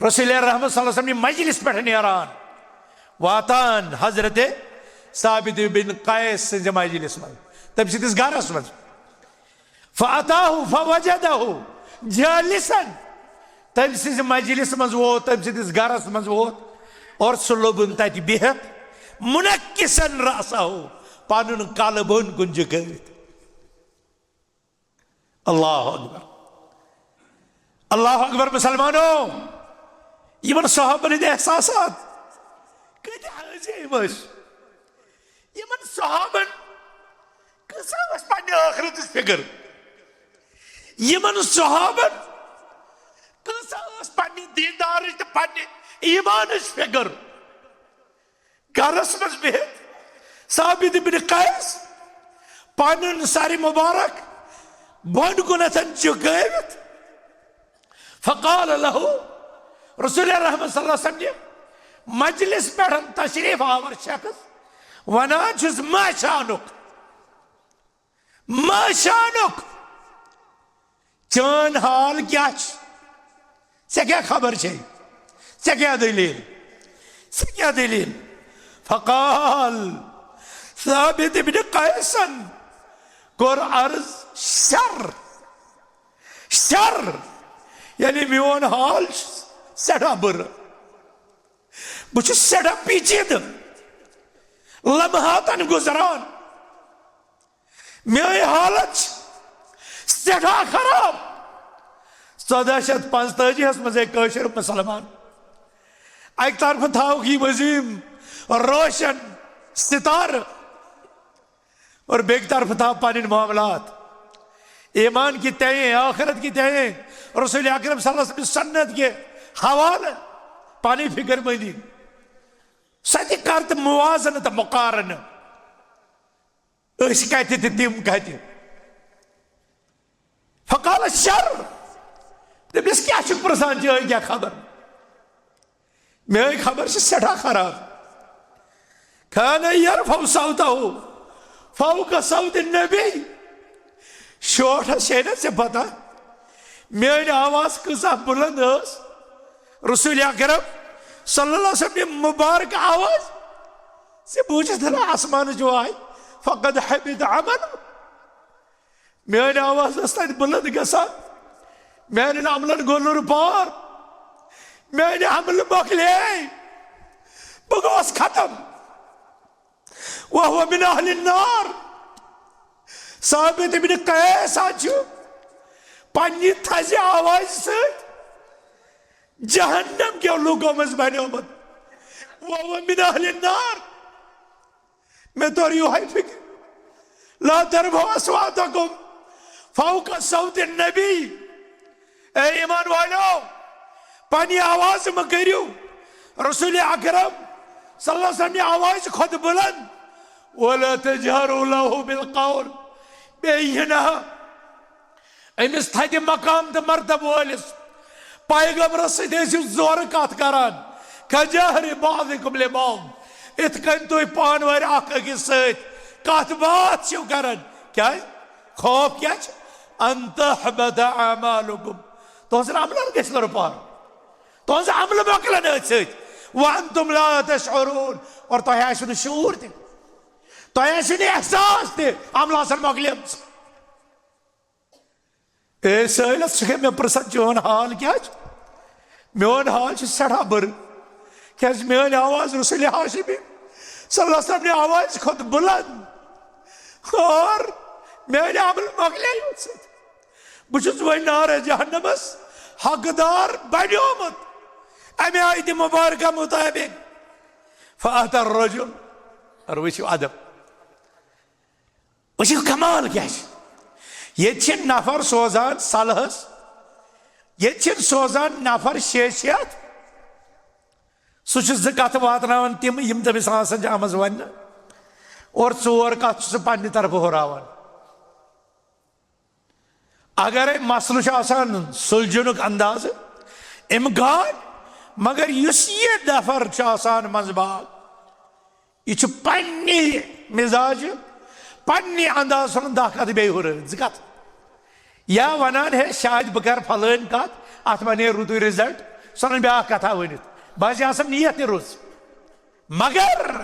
رسول رحمت صلی اللہ علیہ وسلم نہِ مجلس پٮ۪ٹھ نیران، واتان حضرت ثابت بن قیس سٕنٛزِ مجلس منٛز، تٔمۍ سٕنٛدِس گرس منٛز۔ فاتاہ فوجدہ جالسا، تٔمۍ سٕنٛزِ مجلس منٛز ووت، تٔمۍ سٕنٛدِس گرس منٛز ووت، اور سُہ لوٚبُن تتہِ بِہِتھ، منکسا رأسہ، پنُن کلہٕ بۄن کُن جھُکٲوِتھ۔ اللہ اکبر، اللہ اکبر۔ مسلمانو، یِمن صحابن ہٕنٛدۍ احساسات کۭتیاہ عظیم ٲسۍ۔ یِمن صحابن کۭژاہ ٲس پننہِ ٲخرتٕچ فکر؟ یِمن صحابن کۭژاہ ٲس پننہِ دیندارٕچ تہٕ پننہِ ایمانٕچ فکر؟ گرس منٛز بِہِتھ ثابت ابن قیس پنُن سر مبارک بۄن کُنتھ جھُکٲوِتھ، فقال له، رسول رحمت صلی اللہ علیہ وسلم نہِ مجلس پٮ۪ٹھ تشریف آور شخص ونان چھُس، "ما شانک، ما شانک، چٲنۍ حال کیٛاہ چھِ؟ ژےٚ کیٛاہ خبر چھے؟ ژےٚ کیٛاہ دٔلیٖل؟ ژےٚ کیٛاہ دٔلیٖل؟" فقال، ثابت ابن قیسن کوٚر عرض، "شر، شر، یعنی میون حال چھُ سٮ۪ٹھاہ بُرٕ، بہٕ چھُس سٮ۪ٹھاہ پیچیدٕ، لمحاتن گُزران، میٲنۍ حالت چھِ سٮ۪ٹھاہ خراب۔" ژۄداہ شیٚتھ پانٛژتٲجی ہس منٛز گٔے کٲشِر مُسلمان۔ اکہِ طرفہٕ تھاوُکھ یہِ عظیٖم روشن ستارٕ، اور بیٚکہِ طرفہٕ تھاو پنٕنۍ معاملات، ایمان کی تئیں، آخرت کی تئیں، رسول اکرم صلی اللہ علیہ وسلم سنت کے حوالہٕ پنٕنۍ فکر مندی۔ سۄ تہِ کر تہٕ موازنہٕ تہٕ مقارنہٕ۔ أسۍ کتہِ تہٕ تِم کتہِ؟ فقال الشر۔ تٔمِس کیٛاہ چھُ پرژھان، چٲنۍ کیٛاہ خبر؟ میٲنۍ خبر چھِ سٮ۪ٹھاہ خراب۔ كان يرفع صوته فوق صوت النبي۔ شوٹھس چھے نہ ژےٚ پتہ میٲنۍ آواز کۭژاہ بُلند ٲس؟ رسول اکرم صلی اللہ علیہ وسلم نہِ مبارک آواز ژےٚ بوٗزِتھ درٛاو آسمانٕچ واے، فقد حبط عمل۔ میٲنۍ آواز ٲس تتہِ بُلند گژھان، میانٮ۪ن عملن گوٚو نہٕ پار، میانہِ عملہٕ مۄکلے، بہٕ گوس ختم۔ وهو من اهل النار۔ ثابت ابن قیس حظ چھُ پننہِ تھزِ آوازِ سۭتۍ جہنم کیو لوٗکو منٛز بنیومُت۔ وهو من اهل النار۔ مےٚ توٚر یِہوٚے فِکر، لا ترفعوا اصواتکم فوق صوت النبی۔ اے ایمان والو، پننہِ آواز مہ کٔرِو رسول اکرم صلی اللہ علیہ وسلم نہِ آوازِ کھۄتہٕ بُلند۔ ولا تجهروا له بالقول۔ بیٚیہِ یہِ نہ أمِس تھدِ مقام تہٕ مرتبہٕ وٲلِس پیغمبرس سۭتۍ ٲسِو زورٕ کتھ کران، كجهر بعضكم لبعض، یِتھ کٔنۍ تُہۍ پانہٕ ؤرۍ اکھ أکِس سۭتۍ کتھ باتھ چھِو کران۔ کیٛازِ؟ خوف کیٛاہ چھُ؟ ان تحبط اعمالكم، تُہنٛزن عملن گژھِ نہٕ رُپار، تُہنٛز عملہٕ مۄکلن أتھۍ سۭتۍ۔ وانتم لا تشعرون، اور تۄہہِ آسِوٕ نہٕ شعوٗر تہِ، تۄہہِ آسِوٕ نہٕ احساس تہِ، عملہٕ آسن مۄکلیمژٕ۔ اے سٲیلس، ژٕ چھُکھے مےٚ پرژھان چون حال کیٛاہ چھُ؟ میون حال چھُ سٮ۪ٹھاہ بُرٕ، کیٛازِ میٲنۍ آواز رسول ہاشمی صلی اللہ علیہ وسلم نہِ آوازِ کھۄتہٕ بُلند، اور میٲنۍ عمل مۄکلے یوت سۭتۍ۔ بہٕ چھُس وۄنۍ نارِ جہنمس حقدار بنیومُت امہِ آیتہِ مبارکہ مطابق۔ فأتى الرجل، اور وٕچھِو ادب، وٕچھِو کمال کیٛاہ چھُ۔ ییٚتہِ چھِ نفر سوزان صلحس، ییٚتہِ چھِ سوزان نفر شیشیت، سُہ چھُ زٕ کتھٕ واتناوان تِم، یِم تٔمِس آسان چھِ آمٕژ وننہٕ، اور ژور کتھ چھُ سُہ پننہِ طرفہٕ ہُراوان۔ اگرے مسلہٕ چھُ آسان سُلجھنُک اندازٕ، امکان، مگر یُس یہِ نفر چھُ آسان منٛزٕ باگ، یہِ چھُ پننہِ مزاجہِ، پننہِ اندازٕ ژھٕنان دَہ کتھٕ بیٚیہِ ہُرٲوِتھ، زٕ کتھٕ۔ یا ونان، ہے، شاید بہٕ کرٕ فلٲنۍ کتھ، اتھ ما نیرِ رُتُے result، سۄ ونان بیٛاکھ کتھا ؤنِتھ۔ بہٕ حظ چھِ آسان نیت تہِ رٕژ۔ مگر،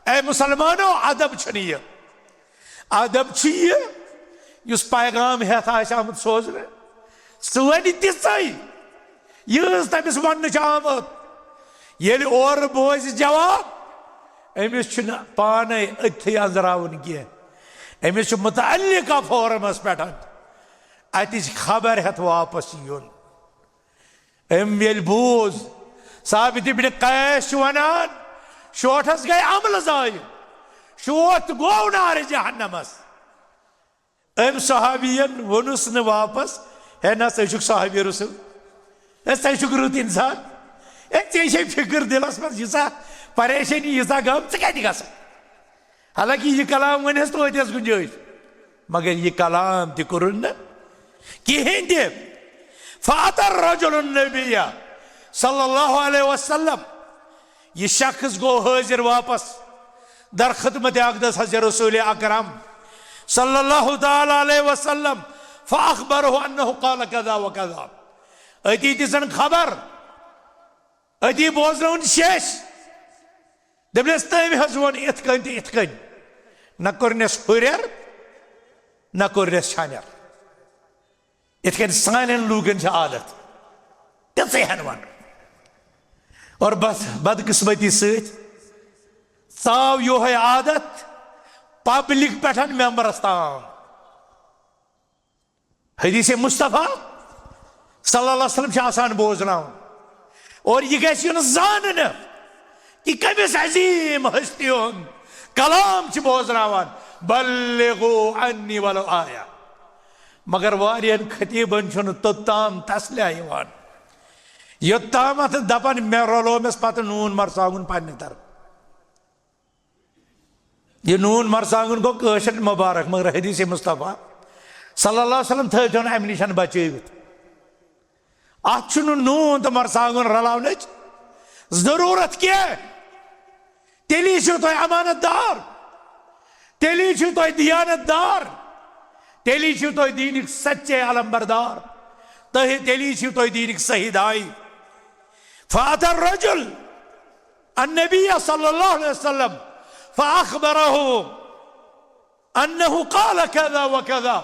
اے مسلمانو، ادب چھُنہٕ یہِ۔ ادب چھُ یہِ، یُس پیغام ہٮ۪تھ آسہِ آمُت سوزنہٕ، سُہ ونہِ تِژے، یۭژ تٔمِس وننہٕ چھِ آمُت۔ ییٚلہِ اورٕ بوزِ جواب، أمِس چھُنہٕ پانے أتھی انزراوُن کینٛہہ، أمِس چھُ متعلقہ فورمس پٮ۪ٹھ اتِچ خبر ہٮ۪تھ واپس یُن۔ أمۍ ییٚلہِ بوٗز، ثابت ابن قیس چھُ ونان، شوٹھس گٔے عملہٕ ضایع، شوٹھ گوٚو نارِ جہنمس۔ أمۍ صحابین ووٚنُس نہٕ واپس، "ہے نہ، ژٕ چھُکھ صحابی رسول، ہے ژٕ چھُکھ رُت انسان، ہے ژےٚ چھے فکر دلس منٛز ییٖژاہ پریشٲنی، ییٖژاہ غم، ژٕ کتہِ گژھکھ؟" حالانکہ یہِ کلام ونٮ۪س توتہِ ٲس گُنجٲیِش، مگر یہِ کلام تہِ کوٚرُن نہٕ کِہیٖنۍ تہِ۔ فأتى الرجل النبي صلى الله عليه وسلم، یہ شخص گو حاضر واپس در خدمت اقدس حضرت رسول اکرم صلی اللہ تعالی علیہ وسلم، فأخبره أنه قال كذا وكذا۔ اتی دِژن خبر، اتی بوزنون شیش۔ دپنس تٔمۍ حظ ووٚن یِتھ کٔنۍ تہٕ یِتھ کٔنۍ۔ نہ کوٚرنس ہُرٮ۪ر، نہ کوٚرنس چھانٮ۪ر۔ یِتھ کٔنۍ سانٮ۪ن لوٗکن چھِ عادت، تِژٕے ہن ونُن۔ اور بس بدقسمتی سۭتۍ ژاو یِہوٚے عادت پبلک پٮ۪ٹھ ممبرس تام۔ حدیث مصطفیٰ صلی اللہ علیہ وسلم چھِ آسان بوزناوُن۔ اور یہِ گژھِ یُن زاننہٕ کہِ کٔمِس عظیٖم ہستی ہُنٛد کلام چھِ بوزناوان، بلغوا عنی ولو آیہ۔ مگر واریاہن خطیبن چھُنہٕ توٚتام تسلیہ یِوان، یوٚتام اتھ دپان مےٚ رلومس پتہٕ نوٗن مرژٕوانٛگُن پننہِ طرفہٕ۔ یہ نوٗن مرژٕوانٛگُن گوٚو کٲشرٮ۪ن مبارک، مگر حدیث مصطفیٰ صلی اللہ علیہ وسلم تھٲوتھن امہِ نِش بچٲوِتھ۔ اتھ چھُنہٕ نوٗن تہٕ مرژٕوانٛگُن رلاونٕچ ضروٗرت کینٛہہ۔ تیٚلی چھِو تُہۍ امانت دار، تیٚلی چھِو تُہۍ دیانت دار، تیٚلی چھِو تُہۍ دیٖنٕکۍ سچے علمبردار، تہٕ تیٚلی چھِو تُہۍ دیٖنٕکۍ صحیح داعی۔ فأتى الرجل النبي صلى الله عليه وسلم فأخبره أنه قال كذا وكذا۔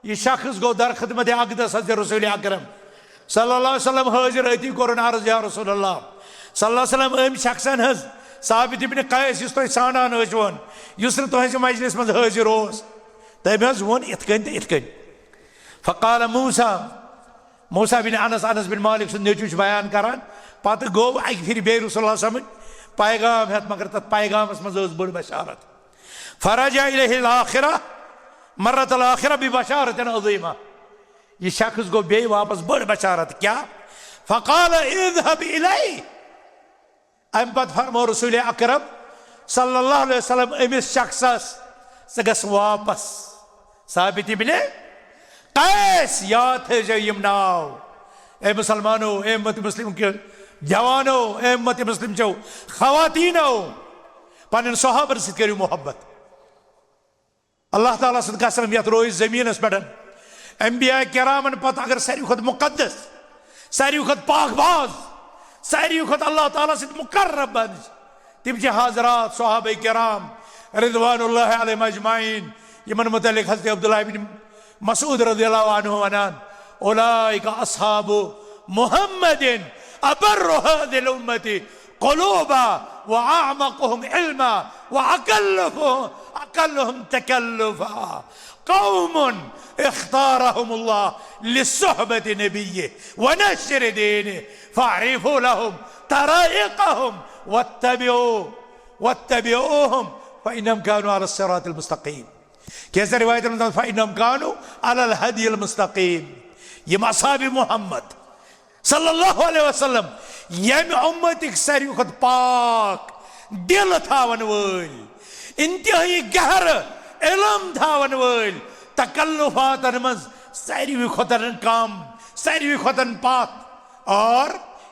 یہ شخص گو در خدمت اقدس حضرت رسول اکرم صلی اللہ علیہ وسلم حاضر، اتی کوٚرُن عرض، یا رسول اللہ صلی اللہ علیہ وسلم، أمۍ شخصن حظ ثابت ابن قیس، یُس تۄہہِ ژھانڈان ٲسِوون، یُس نہٕ تُہنٛزِ مجلس منٛز حٲضِر اوس، تٔمۍ حظ ووٚن یِتھ کٔنۍ تہٕ یِتھ کٔنۍ۔ فقال موسیٰ، موسیٰ بن انس، انس بن مالک سُنٛد نیٚچوٗ چھُ بیان کران، پتہٕ گوٚو اکہِ پھِرِ بیٚیہِ رسول اللہ صلی اللہ علیہ وسلمٕنۍ پیغام ہٮ۪تھ، مگر تتھ پیغامس منٛز ٲس بٔڑ بشارت۔ فرجع الیہ الاخرہ، مرت الاخرہ ببشارت عظیمہ۔ یہ شخص گوٚو بیٚیہِ واپس، بٔڑ بشارت کیٛاہ؟ فقال اذهب الیہ۔ امہِ پتہٕ فرموو رسول اکرم صلی اللہ علیہ وسلم أمِس شخصس، ژٕ گژھ واپس۔ ثابت ابن قیس، یاد تھٲیزیو یِم ناو۔ اے مسلمانو، اے امت مسلم کہِ جوانو، اے امت مسلم چو خواتینو، پنن صحابن سۭتۍ کٔرِو محبت۔ اللہ تعالیٰ سُنٛد قسم، یتھ روزِ زمینس پٮ۪ٹھ انبیاء کرامن پتہٕ اگر ساروی کھۄتہٕ مقدس، ساروی کھۄتہٕ پاک باز، ساروی کھۄتہٕ اللہ تعالیٰ سۭتۍ مقرب بنٛد، تِم چھِ حضرات صحابہ کرام رضوان اللہ علیہم اجمعین، یِمن متعلق حضرت عبداللہ بن مسعود رضی اللہ عنہ ونان، اولئک اصحاب محمد ابر هذه الامة قلوبا واعمقهم علما واقلهم اقلهم تکلفا، قوم اختارهم الله لصحبة نبيه ونشر دينه، فاعرفوا لهم طرائقهم واتبعوا واتبعوهم فإنهم كانوا على الصراط المستقيم۔ کینٛژن روایتن منٛز، فإنهم كانوا على الهدي المستقيم۔ یِم اصحاب محمد صلی اللہ علیہ وسلم، ییٚمہِ اُمتٕکۍ ساروی کھۄتہٕ پاک دِل تھاون وٲلۍ، انتہٲیی گہرٕ علم تھاون وٲلۍ، تکلفاتن منٛز ساروی کھۄتن کم، ساروی کھۄتن پتھ۔ اور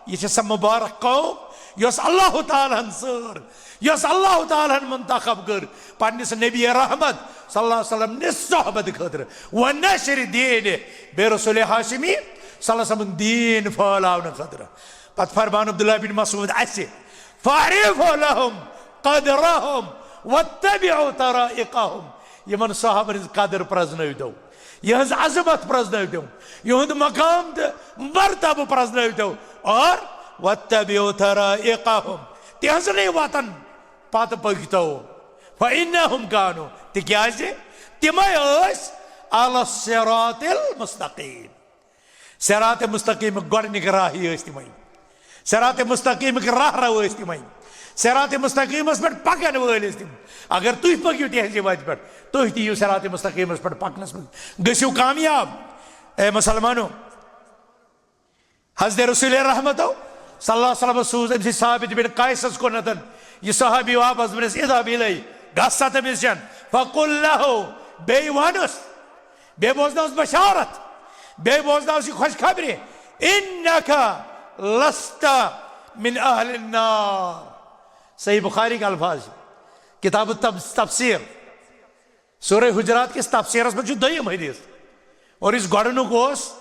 یہ چھِ سۄ مبارک قوم یۄس اللہ تعالیٰ ہن ژٲر، یۄس اللہ تعالیٰ ہن منتخب کٔر پننِس نبی رحمت صلی اللہ علیہ وسلم نِس صحبت خٲطرٕ، و نشر دین، بیٚیہِ رسول ہاشمی صلی اللہ علیہ وسلم دیٖن پھٲلاونہٕ خٲطرٕ۔ پتہٕ فرمان عبداللہ بن مسعود اسہِ، فاعرفوا لهم قدرهم واتبعوا طرائقهم۔ یِمن صحابن ہٕنٛز قدر پرزنٲوتو، یِہٕنٛز عظمت پرزنٲوتو، یِہُنٛد مقام تہٕ مرتبہٕ پرزنٲوتو، اور واتبعوا طرائقهم، تِہنٛزنٕے وتن پتہٕ پٔکۍتو۔ فإنهم كانوا، تِکیازِ تِمے ٲسۍ على الصراط المستقيم۔ صراط مستقیمٕکۍ گۄڈٕنِکۍ راہی ٲسۍ تِمے۔ صراط مستقیمٕکۍ راہ رو ٲسۍ تِمے۔ صراط مستقیمس پٮ۪ٹھ پکن وٲلۍ ٲسۍ تِم۔ اگر تُہۍ پٔکِو تِہنٛزِ وتہِ پٮ۪ٹھ، تُہۍ تہِ یِیِو صراط مستقیمس پٮ۪ٹھ پکنس منٛز، گٔژھِو کامیاب۔ اے مسلمانو، حضرت رسول رحمتو صلی اللہ علیہ وسلم سوٗز أمۍ سٕے ثابت بن قیسس کُنتھ یہِ صحابی واپس، دوٚپنس، اذهب الیہ، گژھ سا تٔمِس جن، فقل له، بیٚیہِ ونُس، بیٚیہِ بوزناوس بشارت، بیٚیہِ بوزناو ژٕ خۄش خبرِ، "انک لست من اہل النار۔" صحیح بخاری کے الفاظ، کتاب التفسیر، سورہ حجرات کِس تفسیرس منٛز چھُ دوٚیِم حدیث۔ اور یُس گۄڈٕنیُک اوس،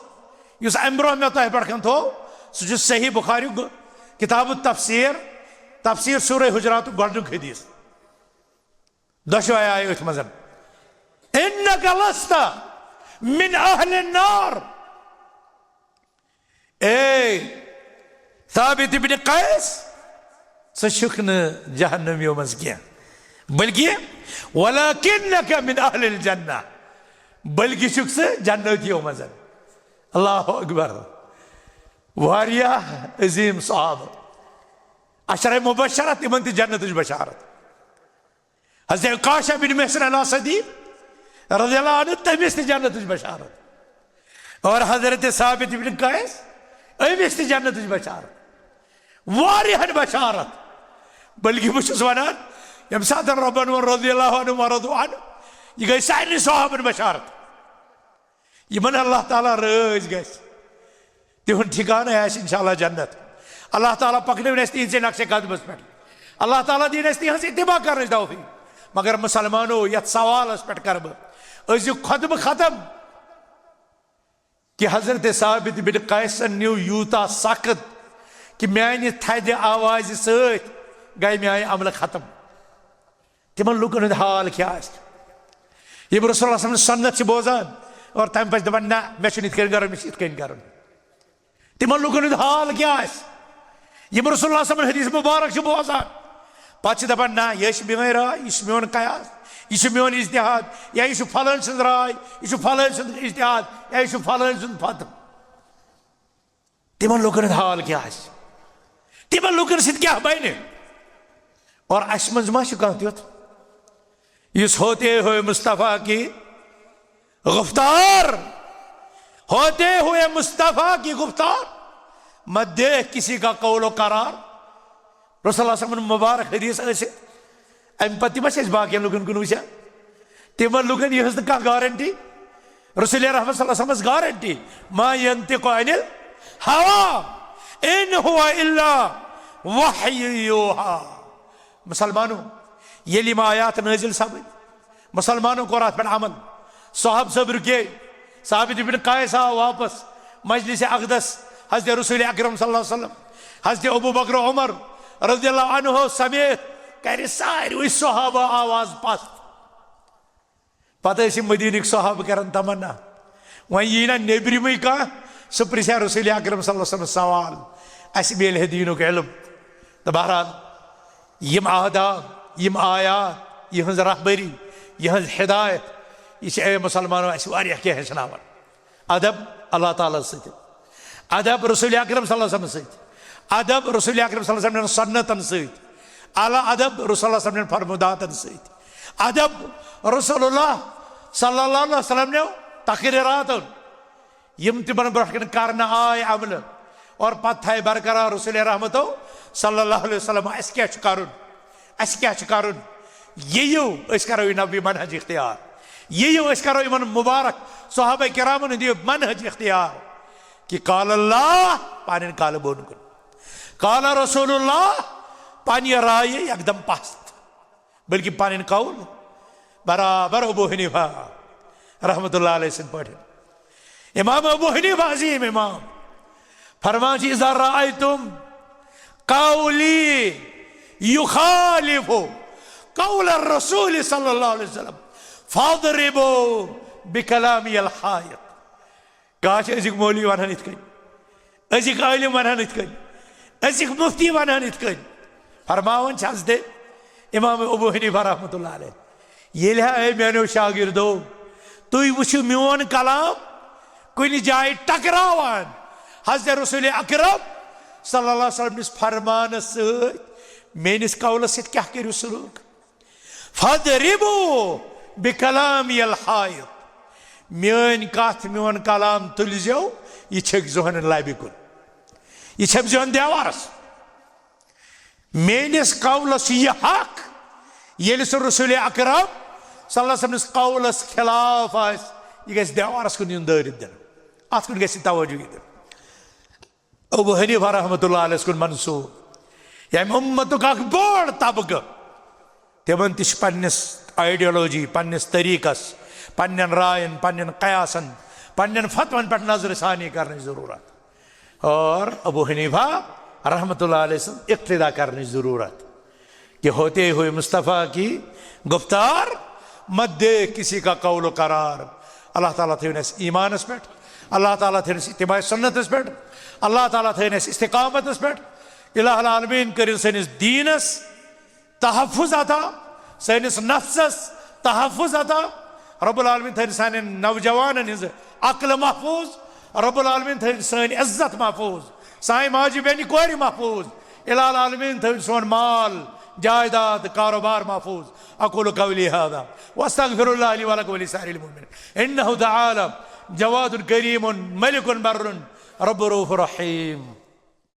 یُس امہِ برونٛہہ مےٚ تۄہہِ پٮ۪ٹھ کَنہِ تھوٚو، سُہ چھُ صحیح بخاری، کتاب التفسیر، تفسیر سورہ حجراتُک گۄڈٕنیُک حدیث۔ دۄشوے آیہِ أتھۍ منٛز، "انک لست من اہل النار۔" اے ثابت ابن قیس، ژٕ چھُکھ نہٕ جہنمیو منٛز کینٛہہ، بلکہِ "ولکنک من اہل الجنہ"، بلکہِ چھُکھ ژٕ جنتیو منٛز۔ اللہ اکبر۔ واریاہ عظیم صحابہٕ، عشرہ مبشرہ، تِمن تہِ جنتٕچ بشارت۔ حضرت عکاشہ بن محصن الاسدی رضی اللہ عنہ، تٔمِس تہِ جنتٕچ بشارت۔ اور حضرت ثابت بن قیس، أمِس تہِ جنتٕچ بشارت۔ واریاہن بشارت۔ بلکہِ بہٕ چھُس ونان، ییٚمہِ ساتہٕ رۄبن ووٚن رضی اللہ عنہ ورضوا عنہ، یہِ گٔے سارنٕے صحابن بشارت۔ یِمن اللہ تعالیٰ رٲضۍ گژھِ، تِہُنٛد ٹھِکانہٕ آسہِ انشاءاللہ جنت۔ اللہ تعالیٰ پکنٲوِن اَسہِ تِہنٛدسٕے نقشے قدمس پٮ۪ٹھ۔ اللہ تعالیٰ دِیِن اَسہِ تِہنٛز اتباع کرنٕچ توفیق۔ مگر مسلمانو، یتھ سوالس پٮ۪ٹھ کرٕ بہٕ أزیُک خطبہٕ ختم، کہِ حضرت ثابت بن قیسن نیوٗ یوٗتاہ سخت کہِ میانہِ تھدِ آوازِ سۭتۍ گٔے میٲنۍ عملہٕ ختم۔ تِمن لوٗکن ہُنٛد حال کیٛاہ آسہِ، یِم رسول اللہ صلی اللہ علیہ وسلم سُنت چھِ بوزان اور تَمہِ پتہٕ چھِ دَپان، "نہ، مےٚ چھُنہٕ یِتھ کٔنۍ کَرُن، مےٚ چھُ یِتھ کٔنۍ کَرُن۔" تِمن لوٗکن ہُنٛد حال کیٛاہ آسہِ، یِم رسول اللہ صلی اللہ علیہ وسلم حدیث مبارک چھِ بوزان، پتہٕ چھِ دَپان، "نہ، یہِ چھِ میٲنۍ راے، یہِ چھُ میون قیاس، یہِ چھُ میون اجتہاد، یا یہِ چھُ فلٲنۍ سٕنٛز راے، یہِ چھُ فلٲنۍ سُنٛد اجتہاد، یا یہِ چھُ فلٲنۍ سُنٛد فتویٰ۔" تِمن لوٗکن ہُنٛد حال کیٛاہ آسہِ؟ تِمن لوٗکن سۭتۍ کیٛاہ بنہِ؟ اور اسہِ منٛز ما چھُ کانٛہہ تیُتھ، یُس ہوتے ہوئے مصطفیٰ کی گفتار، ہوتے ہوئے مصطفیٰ کی گفتار، مت دیکھ کسی کا قول و قرار۔ رسول اللہ صلی اللہ علیہ وسلم مبارک حدیث ٲسِتھ، امہِ پتہٕ تہِ ما چھِ أسۍ باقین لوٗکن کُن وٕچھان؟ تِمن لوٗکن یِہٕنٛز نہٕ کانٛہہ گارنٹی۔ رسول رحمت صلی اللہ علیہ وسلمس گارنٹی، "ما ينطق عن الهوى، ان هو الا وحی یوحی۔" مسلمانو، ییٚلہِ یِم آیات نٲزِل سپٕدۍ، مسلمانو کوٚر اتھ پٮ۪ٹھ عمل۔ صحابہٕ صٲب رُکے، ثابت ابن قیس آو واپس مجلس اقدس، حضرت رسول اکرم صلی اللہ علیہ وسلم، حضرت ابو بکر عمر رضی اللہ عنہ سمیت کرِ ساروی صحابہ آواز پست۔ پتہٕ ٲسۍ یِم مدیٖنٕکۍ صحابہٕ کران تمنا، وۄنۍ یی نا نیبرِمٕے کانٛہہ، سُہ پرژھِ ہا رسول اکرم صلی اللہ علیہ وسلم سوال، اسہِ میلہِ ہے دیٖنُک علم۔ تہٕ بہرحال، یِم آداب، یِم آیات، یِہٕنٛز رہبری، یِہٕنٛز ہدایت، یہِ چھِ اے مسلمانو اسہِ واریاہ کینٛہہ ہیٚچھناوان۔ ادب اللہ تعالیٰ ہس سۭتۍ، ادب رسول اکرم صلی اللہ علیہ وسلم سۭتۍ، ادب رسول اکرم صلی اللہ علیہ وسلم سٕنٛدٮ۪ن سنتن سۭتۍ، اعلیٰ ادب رسول اللہ صلی اللہ علیہ وسلم سٕنٛدٮ۪ن فرموداتن سۭتۍ، ادب رسول اللہ صلی اللہ علیہ وسلم سٕنٛدٮ۪و تقریراتن، یِم تِمن برونٛہہ کنہِ کرنہٕ آے عملہٕ اور پتہٕ تھایہِ برقرار رسول رحمتو صلی اللہ علیہ وسلم۔ اسہِ کیٛاہ چھُ کرُن؟ اسہِ کیٛاہ چھُ کرُن؟ یِیِو، أسۍ کرو یہِ نبوی منہج اختیار۔ یِیِو، أسۍ کرو یِمن مبارک صحابہ کرامن ہُنٛد یہِ منہج اختیار کہِ قال اللہ، پنٕنۍ کالہٕ بۄن کُن، قال رسول اللہ، پننہِ رایہِ یکدم پست، بلکہِ پنٕنۍ قول برابر ابو حنیفہ رحمت اللہ علیہ سٕنٛدۍ پٲٹھۍ۔ امام ابو حنیفہ عظیم امام فرمان چھِ، "اذا رأیتم قولی یخالف قول الرسول صلی اللہ علیہ وسلم فاضربوا بکلامی الحائط۔" کانٛہہ چھِ أزِکۍ مولوی ونان یِتھ کٔنۍ، أزِکۍ عٲلِم ونان یِتھ کٔنۍ، أزِکۍ مفتی ونان یِتھ کٔنۍ۔ فرماوان چھِ حضرت امام ابو حنیفہ رحمۃ اللہ علیہ، ییٚلہِ ہا اے میانیو شاگردو، تُہۍ وٕچھِو میون کلام کُنہِ جایہِ ٹکراوان حضرت رسول اکرم صلی اللہ علیہ وسلم نِس فرمانس سۭتۍ، میٲنِس قولس سۭتۍ کیٛاہ کٔرِو سلوک؟ فاضربوا بکلامی الحائط۔ میٲنۍ کتھ، میون کلام تُلزیو، یہِ چھٔکزِہون لبہِ کُن، یہِ چھٔکزِہون دیوارس۔ میٲنِس قولس چھُ یہِ حق، ییٚلہِ سُہ رسول اکرم صلی اللہ علیہ وسلم نِس قولس خلاف آسہِ، یہِ گژھِ دیوارس کُن یُن دٲرِتھ دِنہٕ۔ اتھ کُن گژھِ توجہ یہِ دیُن۔ ابو حنیفہ رحمۃ اللہ علیہ کُن منسوب، ییٚمہِ اُمتُک اکھ بوٚڑ طبقہٕ، تِمن تہِ چھِ پننِس ideology، پننِس طریقس، پننٮ۪ن راین، پننٮ۪ن قیاسن، پننٮ۪ن فتون پٮ۪ٹھ نظر ثانی کرنٕچ ضروٗرت۔ اور ابو حنیفہ رحمۃ اللہ علیہ سٕنٛز اقتدا کرنٕچ ضروٗرت۔ کہ ہوتے ہوئے مصطفیٰ کی گفتار، مت دے کسی کا قول و قرار۔ اللہ تعالیٰ تھٲوِن اَسہِ ایٖمانَس پٮ۪ٹھ، اللہ تعالیٰ تھٲوِن اَسہِ اتباع سنتَس پٮ۪ٹھ، اللہ تعالیٰ تھٲوِن اَسہِ استقامتَس پٮ۪ٹھ۔ الہ العالمین کٔرِن سٲنِس دیٖنَس تحفظ عطا، سٲنِس نفسَس تحفظ عطا۔ رب العالمین تھٲوِن سانٮ۪ن نوجوانَن ہٕنٛز عقل محفوظ، رب العالمین تھٲوِن سٲنۍ عزت محفوظ، سانہِ ماجہِ بیٚنہِ کورِ محفوظ۔ الہ العالمین تھٲوِن سون مال، جائیداد، کاروبار محفوظ۔ اقول قولی هذا واستغفر الله لي ولكم ولسائر المؤمنين انه تعالى جواد كريم ملك بر رب رؤوف رحيم۔